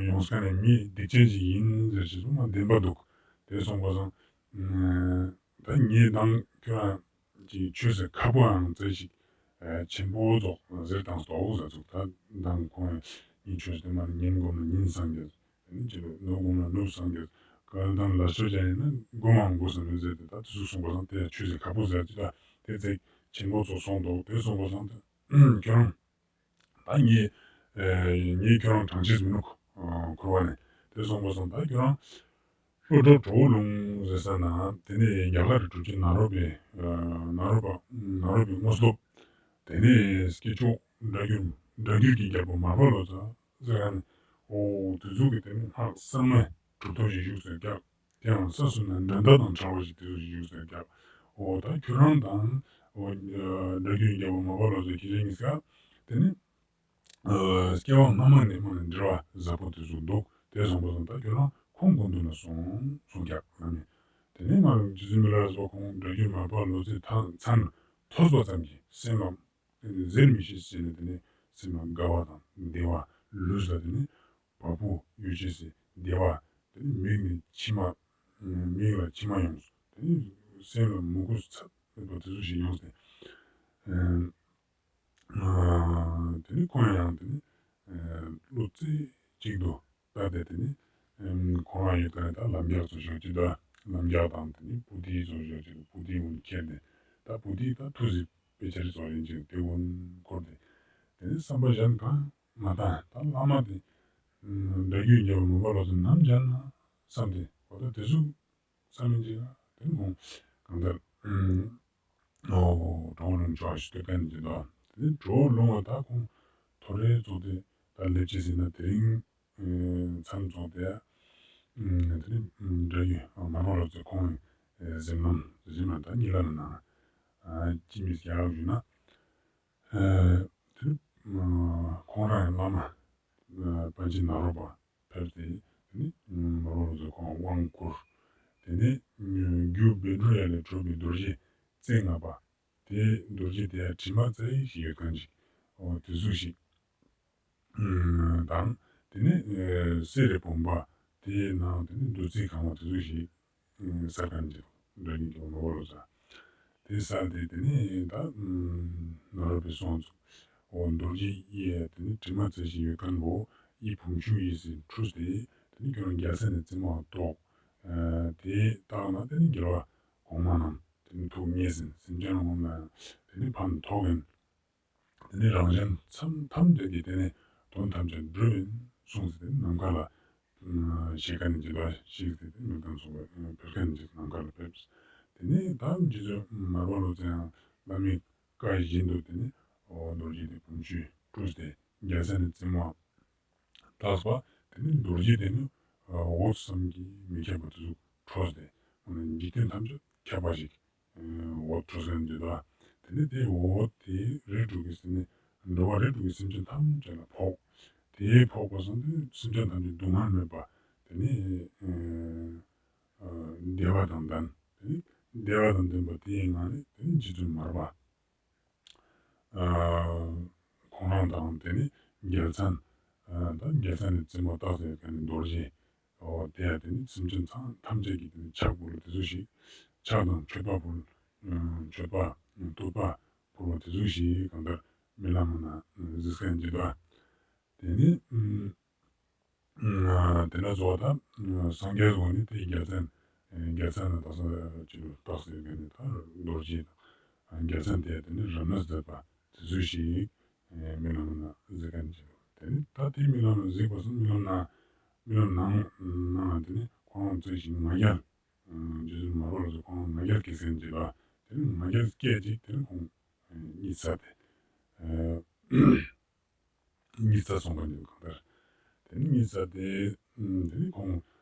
ཡོང་ས་ནས་མི་སྡིག་ཅན་ཞིག་ཡིན་ཟེར་ཞིག་སོང་མ་བདེན་པ་འདུག་དེ་སོང་བ་སོང་། ད་ངས་དང་ཁྱོད་རང་། ཀྱི་ཆོས་ཟེར་ཁ་པོའང་བཙལ་ཞིག་ཆེན་པོ་ཙོགས་ཟེར་དང་སྟོག་ཟེར་ཚུགས་ད་དང་ཁོང་ཉིན་ཆོས་ཟེར་མ་ཉིན་བསྒོམས་ན་ཉིན་སངས་རྒྱས། དེ་ནི་ཅི་ལོ་ནུབ་བསྒོམས་ན་ནུབ་སངས་རྒྱས། གལ་དང་ལ་ཆོས་ཅན་ཡིན་ན་བསྒོམ་མང་དགོས་ཟེར་ནས་ཟེར་ཏེ་ད་དེ་ཚོ་གསུངས་པ་སང་དེ་ཆོས་ཟེར་ཁ་པོ་ཟེར་ཅི་ད་དེ་ཚེ་ཆེན་པོ་ཙོགས་སོང་འདུག་དེ་གསུངས་པ་སང་དེ་ཁྱོད་རང་། ད་ངས་ངས་ཁྱོད་རང་དྲང་ཆེས་མི་ནུག་འཁོར་བ་ནས་དེ་སོང་པ་སང་ད་ཁྱོད་རང་། ལྷོ་བྲག་གྲོ་བོ་ལུང་ཟེར་ས་ན་དེ་ནས་རྒྱ་གར་གྲུབ་ཆེན་ནཱ་རོ་པའི་ནཱ་རོ་པ་ནཱ་རོ་པའི་དངོས་སྟོབས། དེ་ནས་སྐྱེས་མཆོག་སྒྲ་སྒྱུར་སྒྲ་སྒྱུར་གྱི་རྒྱལ་པོ་མར་པ་ལོ་ཙཱ་ཟེར་ཡང་ནི་ཨོ་དེ་ཚོ་གི་དེ་ནས་སྔགས་གསར་མའི་གྲུབ་ཐོབ་ཞིག་བཞུགས་ཟེར་རྒྱག་དེའང་ས་སུ་ན་འགྲན་ཟླ་དང་བྲལ་བ་ཞིག་དེ་ཚོ་ཞིག་བཞུགས་ཟེར་རྒྱག་ཨོ་ད་ཁྱོད་རང་དང་ཨོ་སྒྲ་སྒྱུར་གྱི་རྒྱལ་པོ་མར་པ་ལོ་ཙཱ་ཁྱེད་རང་གཉིས་ཀ་དེ་ནི། སྐྱེ་བ་སྔ་མ་ནས་མ་ནས་འབྲེལ་བ་ཟབ་པོ་དེ་ཚོ་འདུག་དེ་སོང་པ་སོང་ད་ཁྱོད་རང་ཁོང་སྐུ་མདུན་ལ་སོང་སོང་རྒྱག་ལ་ནི། དེ་ནས་མ་རུ་རྗེ་བཙུན་མི་ལ་རས་པ་ཁོང་སྒྲ་སྒྱུར་མར་པ་ལོ་ཙཱའི་མཚན་ཐོས་པ་ཙམ་གྱིས་སེམས་ལ་ཟེར་མི་ཤེས་ཟེར་ནས་དེ་ནས་སེམས་ལ་དགའ་བ་དང་བདེ་བ་ལུས་ལ་དེ་ནས་བ་སྤུ་གཡོ་བྱེད་སའི་བདེ་བ་དེ་ནས་མིག་ནས་མཆི་མ་མིག་ལ་མཆི་མ་ཡོངས་དེ་ནས་སེམས་ལ་མོས་གུས་ཚ་མེད་པ་དེ་ཚོ་ཞིག་ཡོངས་ཏེ། དེ་ནི་ཁོང་ཡང་དེ་ནི་བློ་རྩེ་གཅིག་ཏུ་བཏབ་སྟེ་དེ་ནི་ཁོང་རང་ཡོད་དེ་ནི་ད་ལམ་རྒྱགས་ཚོ་ཞོག་ཅིག་ད་ལམ་རྒྱགས་དང་དེ་ནི་པུ་ཏི་ཚོ་ཞོག་ཅིག་པུ་ཏི་འོན་ཁྱེར་ནས་ད་པུ་ཏི་ད་ཐུགས་སྲིད་དཔེ་ཆ་རི་ཚོ་ཡིན་ཅིག་དེ་འོན་འཁོར་ཏེ་དེ་ནི་བསམ་པ་གཞན་གང་མ་བཏང་ད་བླ་མ་དེ་སྒྲ་སྒྱུར་རྒྱལ་པོ་མོས་པ་ལོ་ཙཱ་ནམ་མཇལ་ན་བསམ་སྟེ་འོ་ད་དེ་ཚོ། བསམ་ཡིན་ཅིག་དེ་ཁོང་གང་ལྟར་ཨོ་གྲོགས་ལུང་ཆོག་ཞུ་སྟོད་ཀན་གྱི་དོ་དེ་གྲོགས་ལུང་བ་ད་ཁོང་ཐོ་རེ་ཚོགས་ཏེ་ད་སླེབས་ཅི་ཟིན་ན་དེ་རིང་མཚམས་ཚོགས་ཏེ་དེ་རིང་འདྲ་ཡི་མ་ནོར་ལ་ཚོད་ཁོང་གཟིམ་ལམ་གཟིམ་ལམ་ད་གཉིད་ལ་ན་ཅི་མི་ཡག་ཞུ་ན། དེ་ནི་ཁོང་རང་ཡང་བླ་མ་པཎ་ཆེན་ནཱ་རོ་པ་ཕེབས་ཏེ་དེ་ནི་ནཱ་རོ་ལ་ཁོང་དབང་བསྐུར། དེ་ནས་རྒྱུ་བཻ་ཌཱུརྱ་ལས་གྲུབ་པའི་རྡོ་རྗེ་རྩེ་ལྔ་པ་དེ་རྡོ་རྗེ་དེ་ཡང་དྲི་མ་རྩ་ཡིག་ཞིག་ཡོད་མཁན་ཞིག་འོ་དེ་ཚོ་ཞིག་དང་དེ་ནས་གསེར་རི་བུམ་པ་དེའི་ནང་དེ་ནས་བདུད་རྩི་གང་བ་དེ་ཚོ་ཞིག་གསར་ཁང་གི་འདྲ་གཉིས་ཀྱི་ངོ་བོ་ལོ་ཙཱ། དེ་གསར་དེ་དེ་ནས་ད་ནཱ་རོ་པའི་སོང་ཚུགས། འོ་རྡོ་རྗེ་ཡིས་དེ་ནས་དྲི་མ་རྩ་བཞི་ཡོད་མཁན་བོ་ཡི་བུམ་ཆུ་ཡིས་ཟིན་འཁྲུས་ཏེ་དེ་ནས་ཁྱོད་རང་རྒྱལ་ས་ནས་རྩེ་མོ་གཏོགས། དེ་བཏགས་ན་དེ་ནས་རྒྱལ་བ་གོང་མ་རྣམས་དེ་ནས་ཐུགས་མཉེས་ཟིན་སེམས་ཅན་ལ་ངོམ་ལ་ཡང་དེ་ནས་ཕན་ཐོགས་ཡིན། དེ་ནས་རང་གཞན་མཚམས་ཐམས་ཅད་ཀྱི་དེ་ནས་དོན་ཐམས་ཅད་འགྲུབ་ཡིན་གསུངས་ཏེ་དེ་ནས་ནམ་མཁའ་ལ་ཞེས་བཀའ་ནི་འཇིག་པ་ཞིག་སྟེ་དེ་མི་དང་མཚུངས་པའི་བོད་སྐད་ནི་ནམ་མཁའ་ལ་ཕེབས། དེ་ནས་ད་རྗེ་བཙུན་མར་པ་ལོ་ཙཱ་ཡང་བླ་མའི་བཀའ་བཞིན་དུ་དེ་ནས་རྡོ་རྗེ་དེ་བུམ་ཆུས་བཀྲུས་ཏེ་རྒྱལ་ས་ནས་རྩེ་མོ་བཏགས་པ། དེ་ནས་རྡོ་རྗེ་དེ་ནི་འོད་བསམ་གྱིས་མི་ཁྱབ་པ་དེ་ཚོ་འཕྲོས་ཏེ་འཇིག་རྟེན་ཐམས་ཅད་ ཁྱབ་པ་ཞིག་འོ་འཁྲུགས་ཟེར་འདི་དག་དེ་ནི་དེ་འོ་དེ་རིགས་དྲུག་གི་སེམས་ནི་འགྲོ་བ་རིགས་དྲུག་གི་སེམས་ཅན་ཐམས་ཅད་ལ་ཕོག་དེ་ཕོག་པ་སང་དེ་སེམས་ཅན་ཐམས་ཅད་སྡུག་བསྔལ་མེད་པ་དེ་ནི་བདེ་བ་དང་ལྡན། དེ་ནི་བདེ་བ་དང་ལྡན་པ་དེའི་ངང་ནས་དེ་ནི་རྗེ་བཙུན་མར་པ། ཁོང་རང་དང་དེ་ནི་རྒྱལ་མཚན། ད་རྒྱལ་མཚན་ནི་བཙུན་མོ་སྟག་གཟིག་གི་རྡོ་རྗེ། འོ་དེ་ཡང་དེ་ནི་སེམས་ཅན་ཚང་ཐམས་ཅད་ཀྱི་དེ་ནི་ཕྱག་ཕུལ་བ་དེ་ཚོ་ཞིག་ཕྱག་དང་མཆོད་པ་ཕུལ། མཆོད་པ་བསྟོད་པ་ཕུལ་བ་དེ་ཚོ་ཞིག་གང་ལྟར་རྨི་ལམ་ན་གཟིགས་མཁན་ཅིག་འདུག་དེ་ནི་དེ་འདྲ་བཟོ་བ་དང་སངས་རྒྱས་བཟོ་ནི་དེ་རྒྱལ་མཚན། རྒྱལ་མཚན་ནི་ད་ས་ཅི་ལོ་རྟགས་ཟེར་མཁན་ནི་ད་རྡོ་རྗེ་དང་རྒྱལ་མཚན་དེ་དེ་ནི་རབ་གནས་མཛད་པ་དེ་ཚོ་ཞིག་རྨི་ལམ་ན་གཟིགས་མཁན་ཅིག་དེ་ནི་ད་དེ་རྨི་ལམ་ན་གཟིགས་པ་སོང་རྨི་ལམ་ན་རྨི་ལམ་ནང་ནང་དེ་ནི་ཁོང་རང་ཚོས་ཞིག་ང་རྒྱལ། རྗེ་བཙུན་མར་པ་ལ་སོགས་ཁོང་ང་རྒྱལ་སྐྱེས་ཟིན་ཅིག་ལ་དེ་ནི་ང་རྒྱལ་སྐད་ཅིག་དེ་ནི་ཁོང་གཉིད་སད་དེ། གཉིད་སད་སོང་བ་ནི་གང་ལྟར། དེ་ནི་གཉིད་སད་དེ། དེ་ནི་ཁོང་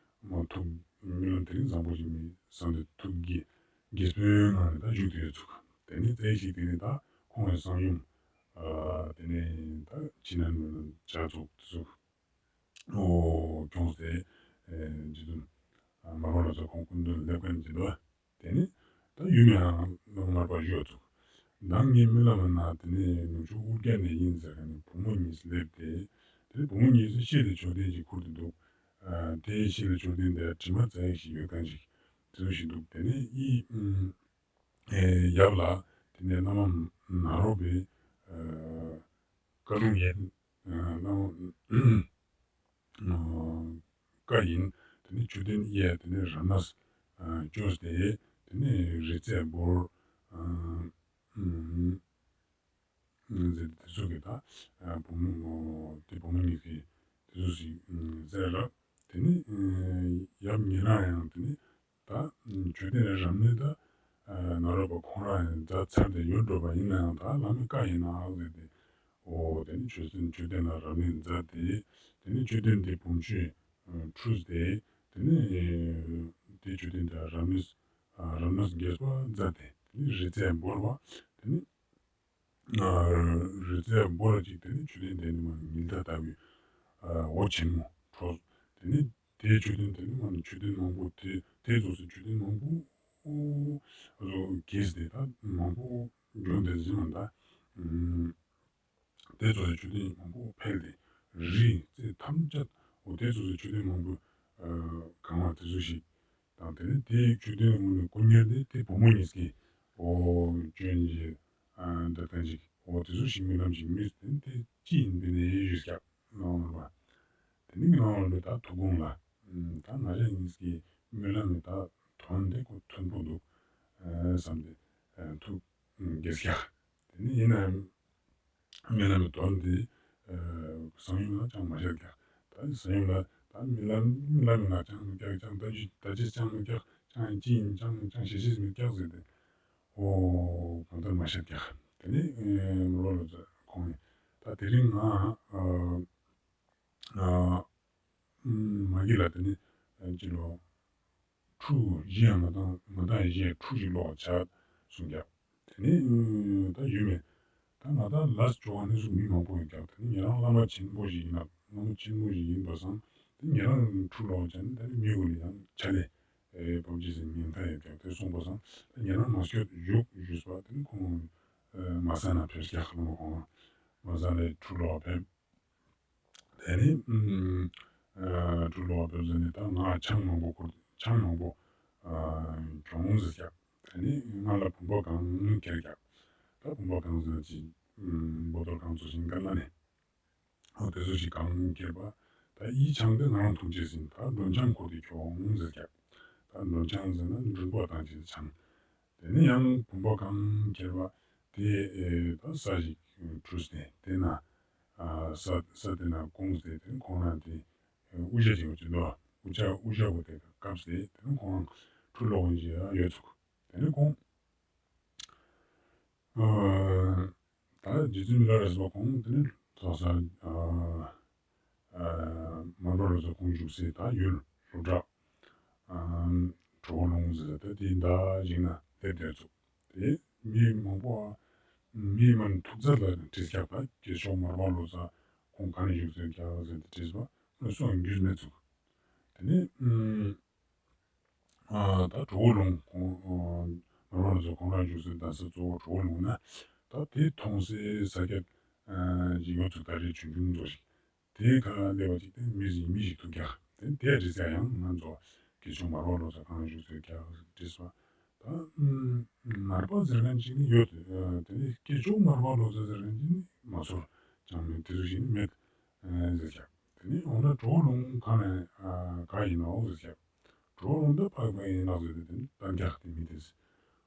མ་ཐུགས་རྨི་ལམ་དེ་རིང་བཟང་པོ་ཞིག་མི་བསམ་སྟེ་ཐུགས་དགྱེས་དགྱེས་པོའི་ངང་ནས་ད་བཞུགས་ཏེ་ཡོད་ཚུགས། དེ་ནི་བཙལ་ཞིག་དེ་ནི་ད་ཁོང་གི་གསང་ཡུམ། དེ་ནི་ད་ཕྱི་ནང་ནང་བྱ་ཚུགས་ཚུགས། ཨོ་ཁྱོངས་ཏེ། རྗེ་བཙུན་མར་པ་ལ་སོགས་ཁོང་སྐུ་མདུན་སླེབས་མཁན་ཅིག་འདུག་དེ་ནི་ད་ཡུམ་ཡང་མར་པ་བཞུགས་ཚུགས། མདང་ངའི་རྨི་ལམ་ན་དེ་ནི་ནུབ་ཕྱོགས་ཨོ་རྒྱན་ནས་ཡིན་ཟེར་མཁན་ནི་བུ་མོ་གཉིས་སླེབས་ཏེ། དེ་ནི་བུ་མོ་གཉིས་སུ་ཤེལ་ལས་མཆོད་རྟེན་ཅིག་ཁུར་ཏེ་འདུག་དེའི་ཤེལ་ལས་མཆོད་རྟེན་དེ་དྲི་མ་རྩ་ཡག་ཞིག་ཡོད་མཁན་ཞིག་དེ་ཚོ་ཞིག་འདུག་དེ་ནི་ཡི། ཡབ་ལ་དེ་ནས་བླ་མ་ནཱ་རོ་པའི་བཀའ་ལུང་ཡིན། བླ་མ་བཀའ་ཡིན། དེ་ནས་མཆོད་རྟེན་གཡས་དེ་ནས་རབ་གནས་བཅོས་ཏེ་དེ་ནས་རི་རྩེར་བོར། ཟེར་དེ་ཚོ་གི་ད་བུ་མོ་དེ་བུ་མོ་གཉིས་ཀྱི་དེ་ཚོ་ཞིག་ཟེར་ལ། དེ་ནི་ཡབ་ཉིད་རང་ཡང་དེ་ནི་ད་མཆོད་རྟེན་རབ་གནས་ད་ནཱ་རོ་པ་ཁོང་རང་ཡང་མཛད་ཚར་ཏེ་ཡོད་འགྲོ་བ་ཡིན་ན་ཡང་ད་བླ་མའི་བཀའ་ཡིན་ནའང་ཟེར་ཏེ། འོ་དེ་ནི་མཆོད་རྟེན་མཆོད་རྟེན་ལ་རབ་གནས་མཛད་དེ། དེ་ནི་མཆོད་རྟེན་དེ་བུམ་ཆུས་འཁྲུས་ཏེ། དེ་ནི་དེ་མཆོད་རྟེན་དེ་རབ་གནས་རབ་གནས་རྒྱས་པ་མཛད་དེ་དེ་ནི་རི་རྩེར་བོར་བ། དེ་ནི། རི་རྩེར་བོར་ཅིག་དེ་ནི་མཆོད་རྟེན་དེ་ནི་མ་ཉི་ཟླ་ལྟ་བུའི་འོད་ཆེན་མོ་འཕྲོས། དེ་ནི་དེའི་མཆོད་རྟེན་དེ་ནི་མ་མཆོད་རྟེན་མང་པོ་དེ་དེ་ཙོགས་སུ་མཆོད་རྟེན་མང་པོ་རྒྱས་ཏེ་ད་མང་པོ་འབྱོན་ཏེ་ཟིན་མ་ད། དེ་ཙོགས་སུ་མཆོད་རྟེན་མང་པོ་འཕེལ་ཏེ་རི་རྩེ་ཐམས་ཅད་འོ་དེ་ཙོགས་སུ་མཆོད་རྟེན་མང་པོ་གང་བ་དེ་ཚོ་ཞིག་དང་དེ་ནས་དེའི་མཆོད་རྟེན་ངོས་ནས་དཀོན་གཉེར་དེ་དེ་བུ་མོ་གཉིས་ཀྱིས་འོ་སྐྱོན་གྱི་འདྲ་མཐུན་ཞིག་འོ་དེ་ཚོ་ཞིག་རྨི་ལམ་ཞིག་རྨིས་ཏེ་དེ་ཅི་ཡིན་པའི་ནས་ཡེ་ཞུས་ཀྱང་ནང་ལ་བ། དེ་ནི་ནང་ལ་ལོས་ད་ཐུགས་དགོངས་ལ་ད་ང་ཅག་གཉིས་ཀྱི་རྨི་ལམ་ནི་ད་དོན་དེ་ཁོ་མཐུན་པོ་འདུག་བསམ་སྟེ་ཐུགས་དགྱེས་ཀྱང་དེ་ནི་ཡིན་ནའང་། རྨི་ལམ་གྱི་དོན་དེ་གསང་ཡུམ་ལ་ཅང་མ་བཤད་ཀྱང་། ད་གསང་ཡུམ་ལ་ད་རྨི་ལམ་རྨི་ལམ་ལ་ཅང་མི་རྒྱག་ཅང་ད་ཅི་ད་ཅི་ཅང་མི་རྒྱག་ཅང་ཅི་ཡིན་ཅང་ཅང་ཤེས་ཤེས་མི་རྒྱག་ཟེར་ཏེ། ཨོ་གང་ལྟར་མ་བཤད་ཀྱང་དེ་ནས་མི་རོ་ལོ་ཁོང་ད་དེ་རིང་ང་མ་གི་ལ་དེ་ནས་ཅི་ལོ། ཁྲུ་བཞི་ཡང་ང་དང་ང་དང་བཞི་ཁྲུ་ཞིག་ལོག་བྱ་གསུང་རྒྱབ། དེ་ནས་ད་ཡུལ་མེད། ད་ང་དང་ལས་ཅོག་ནས་སུ་མི་མང་པོ་ཡོད་ཀྱང་དེ་ནས་ཉེ་རང་བླ་མ་ཆེན་པོ་ཞིག་ཡིན་ན་བླ་མ་ཆེན་པོ་ཞིག་ཡིན་པ་སང་དེ་ཉེ་རང་ཁྲུ་ལོག་བྱ་ནས་ད་ནི་མི་འུ་ལ་ཡང་ཆ་ལས་བབ་ཅི་ཟིན་ཉེན་ཁ་ཡོད་ཀྱང་དེ་གསུངས་པ་སང་ད་ཉེ་རང་མ་སྐྱོད་བཞུགས་བཞུགས་པ་དེ་ནས་ཁོང་མ་ས་ན་ཕེབས་ཀྱང་བླ་མ་ཁོང་མ་ས་ནས་ཁྲུ་ལོག་ཕེབས། དེ་ནས་ཨ་གྲུ་ལོག་པའི་ཟེར་ནས་ད་ང་ཆང་མང་པོ་ཁུར་ཆང་མང་པོ་ཨ་གྱོང་ཟེར་རྒྱག་དེ་ནས་ང་ལ་བུམ་པ་གང་ཁྱེར་རྒྱག་ད་བུམ་པ་གང་ཟེར་ན་ཅི་བོ་ཏོར་གང་ཚོ་ཞིང་ཁ་ལ་ནས་ཨོ་དེ་ཚོ་ཞིག་གང་ཁྱེར་པ་ད་ཡི་ཆང་དེ་ང་རང་འཐུང་ཅེས་ཟིན་ད་མགྲོན་ཆང་ཁུར་དེ་གྱོང་ཟེར་རྒྱག་ད་མགྲོན་ཆང་ཟེར་ན་མགྲོན་པོ་དང་ཅི་ཆང་། དེ་ནས་ཡང་བུམ་པ་གང་ཁྱེར་བ་དེ་ཨེ་ད་ས་ཞིག་བྲུས་ཏེ་དེ་ན་ཨ་ས་ས་དེ་ན་ཀོང་སྟེ་དེ་ཁོང་རང་དེ་དབུ་ཞྭ་ཅིག་ཡོད་ཅིག་འདུག་དབུ་ཞྭ་དབུ་ཞྭ་བོ་དེ་བཀབ་སྟེ་དེ་ནས་ཁོང་ཁྲུ་ལོག་ཡིན་ཞེས་ཡོད་ཚུགས། དེ་ནས་ཁོང་ཨ་ད་རྗེ་བཙུན་མི་ལ་རས་པ་ཁོང་དེ་ནས་ས་ས་ཨ་ཨ་མར་པ་རོ་ཙ་ཁོང་བཞུགས་སའི་ད་ཡུལ་ལྷོ་བྲག་ཨ་ གྲོགས་ལུང་ཟེར་ད་དེ་འདྲ་ཞིག་ན་སླེབས་བསྡད་ཚུགས། དེ་མི་མང་པོ་མི་མང་ཐུག་ཚར་ལ་དྲིས་ཀྱག་ད་སྐྱེས་མཆོག་མར་པ་ལོ་ཙཱ་ཁོང་ག་ནས་བཞུགས་ཚར་ཀྱག་ཟེར་ཏེ་དྲིས་པ་སུའང་རྒྱུས་མེད་ཚུགས། དེ་ནས་ཨ་ད་གྲོགས་ལུང་ཁོང་ཨ་མར་པ་ལོ་ཙཱ་ཁོང་རང་བཞུགས་སའི་གདན་ས་གཙོ་བོ་གྲོགས་ལུང་ན་ད་དེ་མཐོང་སའི་ས་ཁྱད་ཨ་ཅིག་ཡོད་ཚུལ་ད་རེས་ཆུང་ཆུང་ཚོ་ཞིག་དེའི་ཁ་སླེབས་པ་ཅིག་དེ་མི་ཞིག་མི་ཞིག་ཐུག་ཀྱག་དེ་དེ་རེད་ཟེར་ཡང་ང་ཚོ་དགེ་ཆུང་མར་པ་ལོ་ཙཱ་གང་བཞུགས་ཚུལ་ཀྱག་དྲིས་པ། ད་ཨ་མར་པ་ཟེར་མཁན་ཅིག་ནི་ཡོད། ཨ་དེ་ནས་དགེ་ཆུང་མར་པ་ལོ་ཙཱ་ཟེར་མཁན་ཅིག་ནི་མ་ཚོར་ཅང་མེད་དེ་ཚོ་ཞིག་ནི་མེད་ཨ་ཟེར་ཀྱག་དེ་ནས་འོ་ན་གྲོགས་ལུང་གང་ནས་ཨ་ག་ཡིན་ནོ་ཟེར་ཀྱག་གྲོགས་ལུང་ད་ཕ་གི་ཕ་གི་ཡིན་ནོ་ཟེར་ཏེ་དེ་ནས་གཏན་འཇགས་དེ་མི་དེ་ཟེར།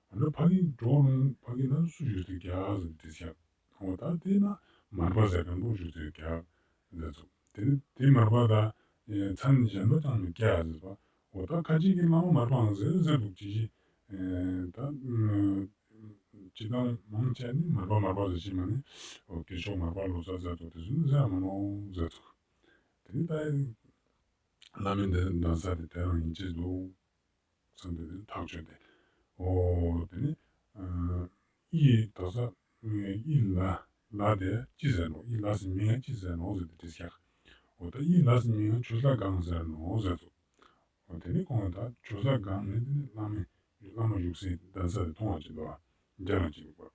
འོ་ན་ཕ་གི་གྲོགས་ལུང་ཕ་གི་ན་སུ་བཞུགས་ཚུལ་ཀྱག་ཟེར་དེ་ཟེར་ཀྱག་འོ་ད་དེ་ན་མར་པ་ཟེར་མཁན་པོ་བཞུགས་ཚུལ་ཀྱག་ཟེར་ཚུལ། དེ་ནི་དེ་མར་པ་དང་མཚན་གཞན་པ་ཅང་མི་སྐྱ་ཟེར་བ། འོ་ད་ཁ་ཅིག་གི་བླ་མ་མར་པའང་ཟེར་ཟེར་འདུག་ཅི་ཞིག་ད་སྤྱི་བཏང་མང་ཆེ་ནི་མར་པ་མར་པ་ཟེར་ཞིག་མ་ནི་འོ་དགེ་མཆོག་མར་པ་ལོ་ཙཱ་ཟེར་འདུག་དེ་ཚོ་ནི་ཟེར་མ་ནོ་ཟེར་འདུག་དེ་ནི་ད་བླ་མའི་གདན་ས་དེ་དེ་རང་ཡིན་ཅེས་འདུག་བསམ་པའི་ཐག་ཆོད་དེ། འོ་དེ་ནི་ཨི་ད་ས་ཨི་ལ་ལ་དེ་ཅི་ཟེར་ནོ། ཨི་ལ་སི་མིང་ཅི་ཟེར་ནོ་ཟེར་ཏེ་དྲིས་ཀྱག་འོ་ད་ཨི་ལ་སི་མིང་ཆོས་ས་སྒང་ཟེར་ནོ་ཟེར་ཚུལ། འོ་དེ་ནི་ཁོང་ད་ཆོས་ས་སྒང་ནས་དེ་ནི་བླ་མའི་བླ་མ་བཞུགས་སའི་གདན་ས་དེ་མཐོང་བ་ཅིག་འདུག་བ། མཇལ་ལ་ཅིག་འདུག་པ།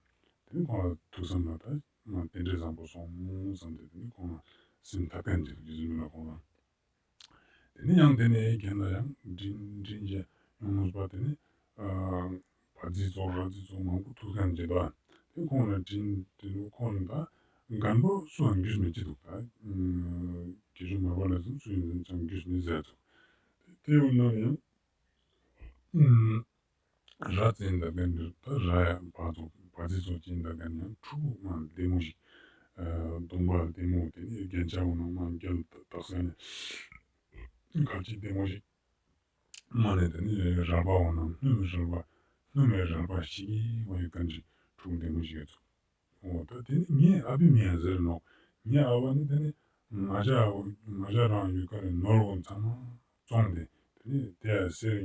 དེ་ནི་ཁོང་ལ་ཐུགས་བསམ་ལ་ད་མ་དེ་འདྲའི་བཟང་པོ་སོང་བསམ་སྟེ་དེ་ནི་ཁོང་ལ་སེམས་ཐག་པ་ཅིག་རྒྱུ་ཟིན་ལ་ཁོང་ལ། དེ་ནས་ཡང་དེ་ནས་རྒན་ལ་ཡང་དྲིན་དྲིན་ཆེ་ཡོང་ངོས་པ་དེ་ནས་བ་རྫི་ཚོ་ར་རྫི་ཚོ་མང་པོ་ཐུག་མཁན་བྱེད་དོ། དེ་ཁོང་ལ་དྲིན་དེ་ནས་ཁོང་ལ་ད་རྒན་པོ་སུའང་རྒྱུས་མེད་ཅི་འདུག་ད་དགེ་སྦྱོང་མ་པ་ལ་སུ་སུ་ཡིན་ཙང་རྒྱུས་མེད་ཟེར་ཚུལ། དེ་ཡོད་ན་ཡང་ར་རྫི་འདི་གན་ད་ར་ཡ་བ་ཚོ་བ་རྫི་ཚོ་ཅི་འདི་གན་ཡང་ཕྲུ་གུ་མ་བདེ་མོ་ཞིག་གདོང་པ་བདེ་མོ་དེ་ནས་རྒྱན་ཆ་འོ་ན་མ་རྒྱལ་དག་ས་ནས་ག་ཅི་བདེ་མོ་ཞིག་མ་ནས་དེ་ནས་རལ་པ་འོ་ན་སྣུམ་རལ་པ་སྣུམ་རལ་པ་ཞིག་གི་མ་ཡོད་གན་ཞིག་ཕྲུ་གུ་བདེ་མོ་ཞིག་ཡོད་ཚུལ། འོ་ད་དེ་ནི་ངའི་ཨ་ཕའི་མིང་ཡང་ཟེར་ནོ། ངའི་ཨ་ཕ་ནི་དེ་ནི་ང་ཅག་ང་ཅག་རང་ཡུལ་ཁ་ནས་ནོར་བ་ཚང་མ་བཙོངས་ཏེ་དེ་ནི་དེ་ཡང་གསེར་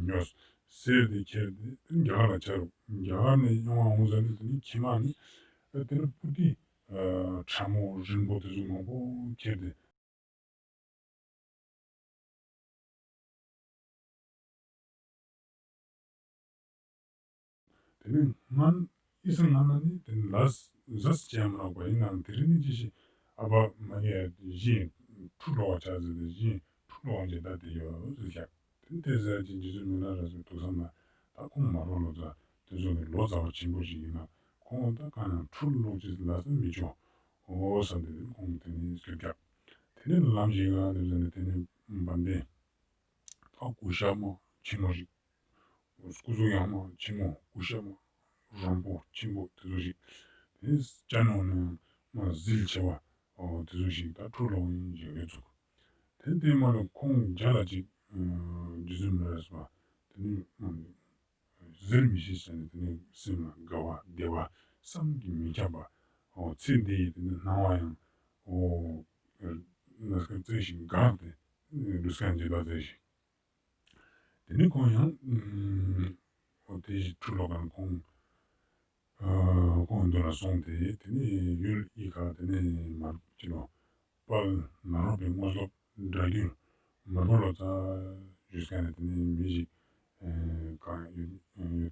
ཉོས། གསེར་དེ་ཁྱེར་ཏེ་དེ་ནི་རྒྱ་གར་ལ་ཁྱེར། རྒྱ་གར་ནས་ཡོང་བ་འོང་ཟེར་ནས་དེ་ནི་ཁྱིམ་ནས་དེ་ནི་པུ་ཏི་ཕྲ་མོ་རིང་པོ་དེ་ཚོ་མང་པོ་ཁྱེར་ཏེ། དེ་ནས་སྔ་ཨི་སི་སྔ་ན་ནི་དེ་ནི་ལ་ཟས་བྱས་མ་རག་པ་ཡིན་ནའང་དེ་རིང་ནི་ཅི་ཞིག་ཨ་ཕ་མ་ངས་བཞིན་ཁྲུ་ལོག་བྱ་ཟེར་ཏེ་བཞིན་ཁྲུ་ལོག་བྱེད་ད་དེ་ཡོད་ཟེར་ཀྱག་དེ་ནི་དེ་ཟེར་གྱི་རྗེ་བཙུན་མི་ལ་རས་པའི་ཐུགས་བསམ་ལ་ད་ཁོང་མ་རོ་ལོ་ཙཱ་དེ་ཚོ་ནི་ལོ་ཙཱ་བ་ཆེན་པོ་ཞིག་ཡིན་ན་ཁོང་ད་གང་ཡང་ཁྲུ་ལོག་ཅིག་ལ་ཟ་མི་ཆོག་འོ་བསམ་སྟེ་དེ་ནི་ཁོང་དེ་ནི་སྐྱོད་ཀྱག་དེ་ནི་ལམ་ཞིག་ག་དེ་ཚོ་ནི་དེ་ནི་བན་དེ། ད་སྐུ་ཞབས་མ་ཆེན་མོ་ཞིག་སྐུ་གཟུགས་ཡང་མ་ཆེན་མོ་སྐུ་ཞབས་མ་རོང་པོ་ཆེན་པོ་དེ་ཚོ་ཞིག་དེ་སྐྱ་ནོ་ནས་མ་ཟིལ་ཆེ་བ་དེ་ཚོ་ཞིག་ད་ཁྲུ་ལོག་ཡིན་ཞིག་ཡོད་ཚུགས། དེ་དེ་མ་ལ་ཁོང་རྒྱ་ལ་ཅིག་རྗེ་བཙུན་མི་ལ་རས་པ་དེ་ནི་ཟེར་མི་ཤེས་ཟེར་ནས་དེ་ནི་སེམས་ལ་དགའ་བ་བདེ་བ་བསམ་གྱིས་མི་ཁྱབ་པ། འོ་ཚེ་འདི་ཡི་དེ་ནི་སྣང་བ་ཡང་འོ་ན་སྐབས་བཙལ་ཞིང་འགག་སྟེ་ལུས་སྐད་འཇལ་བ་མཛད་ཞིང་། དེ་ནས་ཁོང་ཡང་འོ་དེ་ཁྲུ་ལོག་གང་ཁོང་ཁོང་མདུན་ལ་སོང་སྟེ་དེ་ནས་ཡུལ་ཨི་ཁ་དེ་ནས་མར་ཅི་ལོ། དཔལ་ནཱ་རོ་པའི་དངོས་སློབ་སྒྲ་བསྒྱུར་མར་པ་ལོ་ཙཱ་ཞུས་མཁན་ནི་དེ་ནི་མི་ཞིག་གང་ཡོད་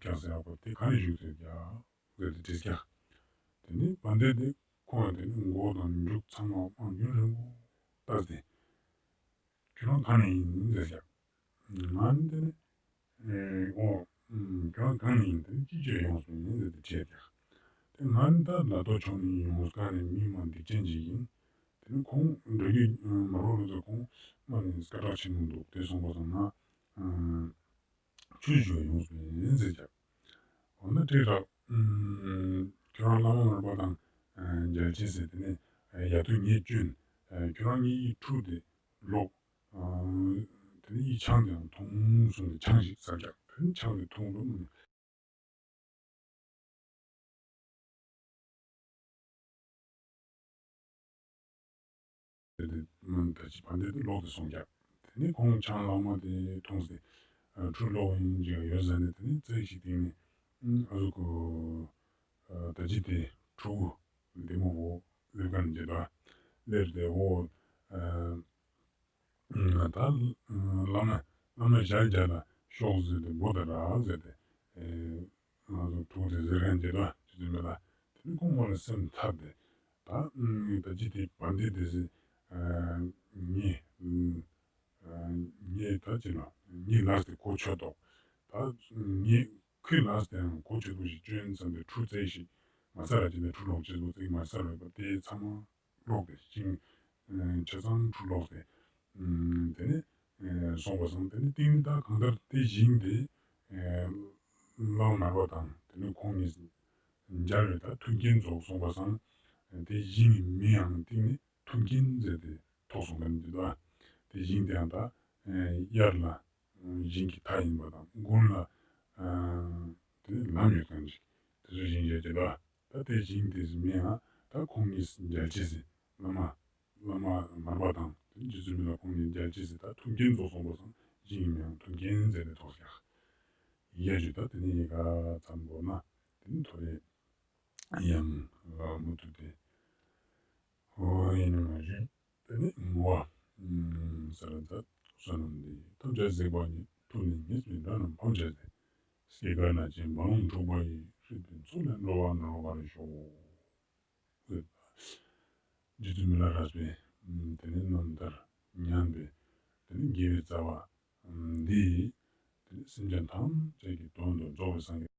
ཀྱང་ཟེར་བ་དེ་ག་ནས་བཞུགས་ཟེར་ཀྱང་ཟེར་ཏེ་དྲིས་ཀྱང་། དེ་ནི་བན་དེ་དེ་ཁོང་དེ་ནི་མགོ་དང་མཇུག་ཚང་མ་དབང་ཡུན་རིང་པོ་བལྟས་ཏེ་ཁྱོད་རང་གང་ནས་ཡིན་ཟེར་ཀྱང་། ང་ནི་དེ་ནི་ཨོ། ཁྱོད་རང་གང་ནས་ཡིན་དེ་ནི་ཅི་བྱས་ཡོང་སོང་ཡིན་ཟེར་ཏེ་དྲིས་ཀྱང་། དེ་ང་ནི་ད་ལ་ཐོ་ཆུང་ནས་ཡོང་ག་ནས་མི་མང་སྡིག་ཅན་ཅིག་ཡིན། དེ་ནི་ཁོང་འགྲོ་རྒྱུ་མ་རོགས་ལ་ཁོང་མ་ནི་སྐད་གྲགས་ཆེན་མོ་འདུག་དེ་སོང་པ་སང་ང་ཆོས་ཞུ་ཡོང་སོང་ཡིན་ཟེར་ཀྱང་། འོ་ན་དྲིལ་བསྒྲགས། ཁྱོད་རང་བླ་མ་མར་པ་དང་མཇལ་ཆེད་ཟེར་དེ་ནས་ཡ་དུ་ངས་བསྐྱོན། ཁྱོད་རང་ངའི་ཡིག་འཕྲུལ་དེ་ལོག་དེ་ནས་ཡིག་ཆང་དེ་ཡང་འཐུང་སོང་ནས་ཆང་ཞིག་ཟ་རྒྱག་དེ་ནས་ཆང་དེ་འཐུང་རུང་། དེ་དེ་མི་ད་ཅི་བན་དེ་དེ་ལོག་དེ་སོང་རྒྱག་དེ་ནས་ཁོང་ཆང་ལང་མ་དེ་འཐུང་སྟེ། ཨ་ཁྲུ་ལོག་ཡིན་ཅིག་ཡོད་ཟེར་ནས་དེ་ནི་རྩེ་ཞིག་སྟེང་ནས་ཨ་ཟུག་གི་ད་ཅི་དེ་ཁྲུ་གུ་འདི་མོ་བོ་ལེབ་ག་ནས་ཇེ་དོ་ལེར་དེ་འོ་ད་བླ་མ་བླ་མ་ཞལ་རྒྱ་ལ་ཤོག་ཟེར་ཏེ་འབོ་ད་ར་ཟེར་ཏེ་ང་ཚོ་ཐུག་དེ་ཟེར་མཁན་ཇེ་དོ་ཇི་ཙམ་མེད་ལ་དེ་ནི་ཁོང་མོ་ལ་སེམས་འཚབ་སྟེ་ད་ད་ཅི་དེ་བ་འདི་དེ་ཟེར་ངས། ངས་ད་ཅི་ན་ངས་ལགས་ཏེ་གོ་ཆོད་དོ། ད་ངས་ཁོས་ལགས་ཏེ་ཡང་གོ་ཆོད་དོ་ཞིག་བཅོན་ཙམ་དེ་ཁྲུ་རྩེ་ཞིག་མ་ས་ར་ཅི་ནས་ཁྲུ་ལོག་ཅེས་པོ་ཙིག་མ་ས་ར་པ་དེ་ཚང་མ་ལོག་སྟེ་ཤིང་ཆ་ཚང་ཁྲུ་ལོག་སྟེ་དེ་ནས་སོང་བ་སང་དེ་ནས་ཏིང་ནི་ད་གང་ལྟར་དེ་བཞིན་དེ་བླ་མ་མར་པ་དང་དེ་ནས་ཁོང་གཉིས་མཇལ་བའི་ད་མཐུན་རྐྱེན་རྫོགས་སོང་བ་སང་དེ་བཞིན་མིང་ཡང་ཏིང་ནི། མཐུན་རྐྱེན་ཟེར་ཏེ་ཐོགས་སོང་ག་ནི་འདི་དག་དེ་བཞིན་དེའང་ད་དབྱར་ལ་བཞིན་གྱི་མཐའ་ཡིན་པ་དང་དགུན་ལ་དེ་ལམ་ཡོད་མཁན་ཅིག་དེ་ཚོ་བཞིན་བྱས་ཀྱི་ད་ད་དེ་བཞིན་དེ་མིན་ཡང་ད་ཁོང་གཉིས་མཇལ་ཆེད་ཟེར་བླ་མ་བླ་མ་མར་པ་དང་དེ་རྗེ་བཙུན་མི་ལ་ཁོང་གཉིས་མཇལ་ཆེད་ཟེར་ད་མཐུན་རྐྱེན་རྫོགས་སོང་བ་སང་བཞིན་མིན་ཡང་མཐུན་རྐྱེན་ཟེར་ཏེ་ཐོགས་ཀྱག་ཡ་ཇུ་ད་དེ་ནས་ཡི་ག་ཙམ་དགོས་ན་དེ་ནི་ཐོ་རེ་ཡང་མུ་མཐུད་དེ། ཨོ་ཡིན་ནི་མ་རེད། དེ་ནི་ངོ་བ། ས་ར་མཛད་བསོད་ནམས་འདི་ཐམས་ཅད་གཟིགས་པ་ཉིད། ཐུགས་ནི་ཉིད་ཀྱི་དགྲ་རྣམས་ཕམ་བྱས་ཏེ། སྐྱེ་རྒ་ན་འཆིའི་རྦ་ཀློང་འཁྲུགས་པ་ཡི། སྲིད་པའི་མཚོ་ལས་འགྲོ་བ་ནོར་བར་ཤོག་རྗེ་བཙུན་མི་ལ་རས་པའི་དེ་ནི་རྣམ་ཐར་ཉམས་པའི་དེ་ནི་དགེ་བའི་རྩ་བ་འདི་དེ་ནི་སེམས་ཅན་ཐམས་ཅད་ཀྱི་དོན་དུ་རྫོགས་པའི་སངས་རྒྱས།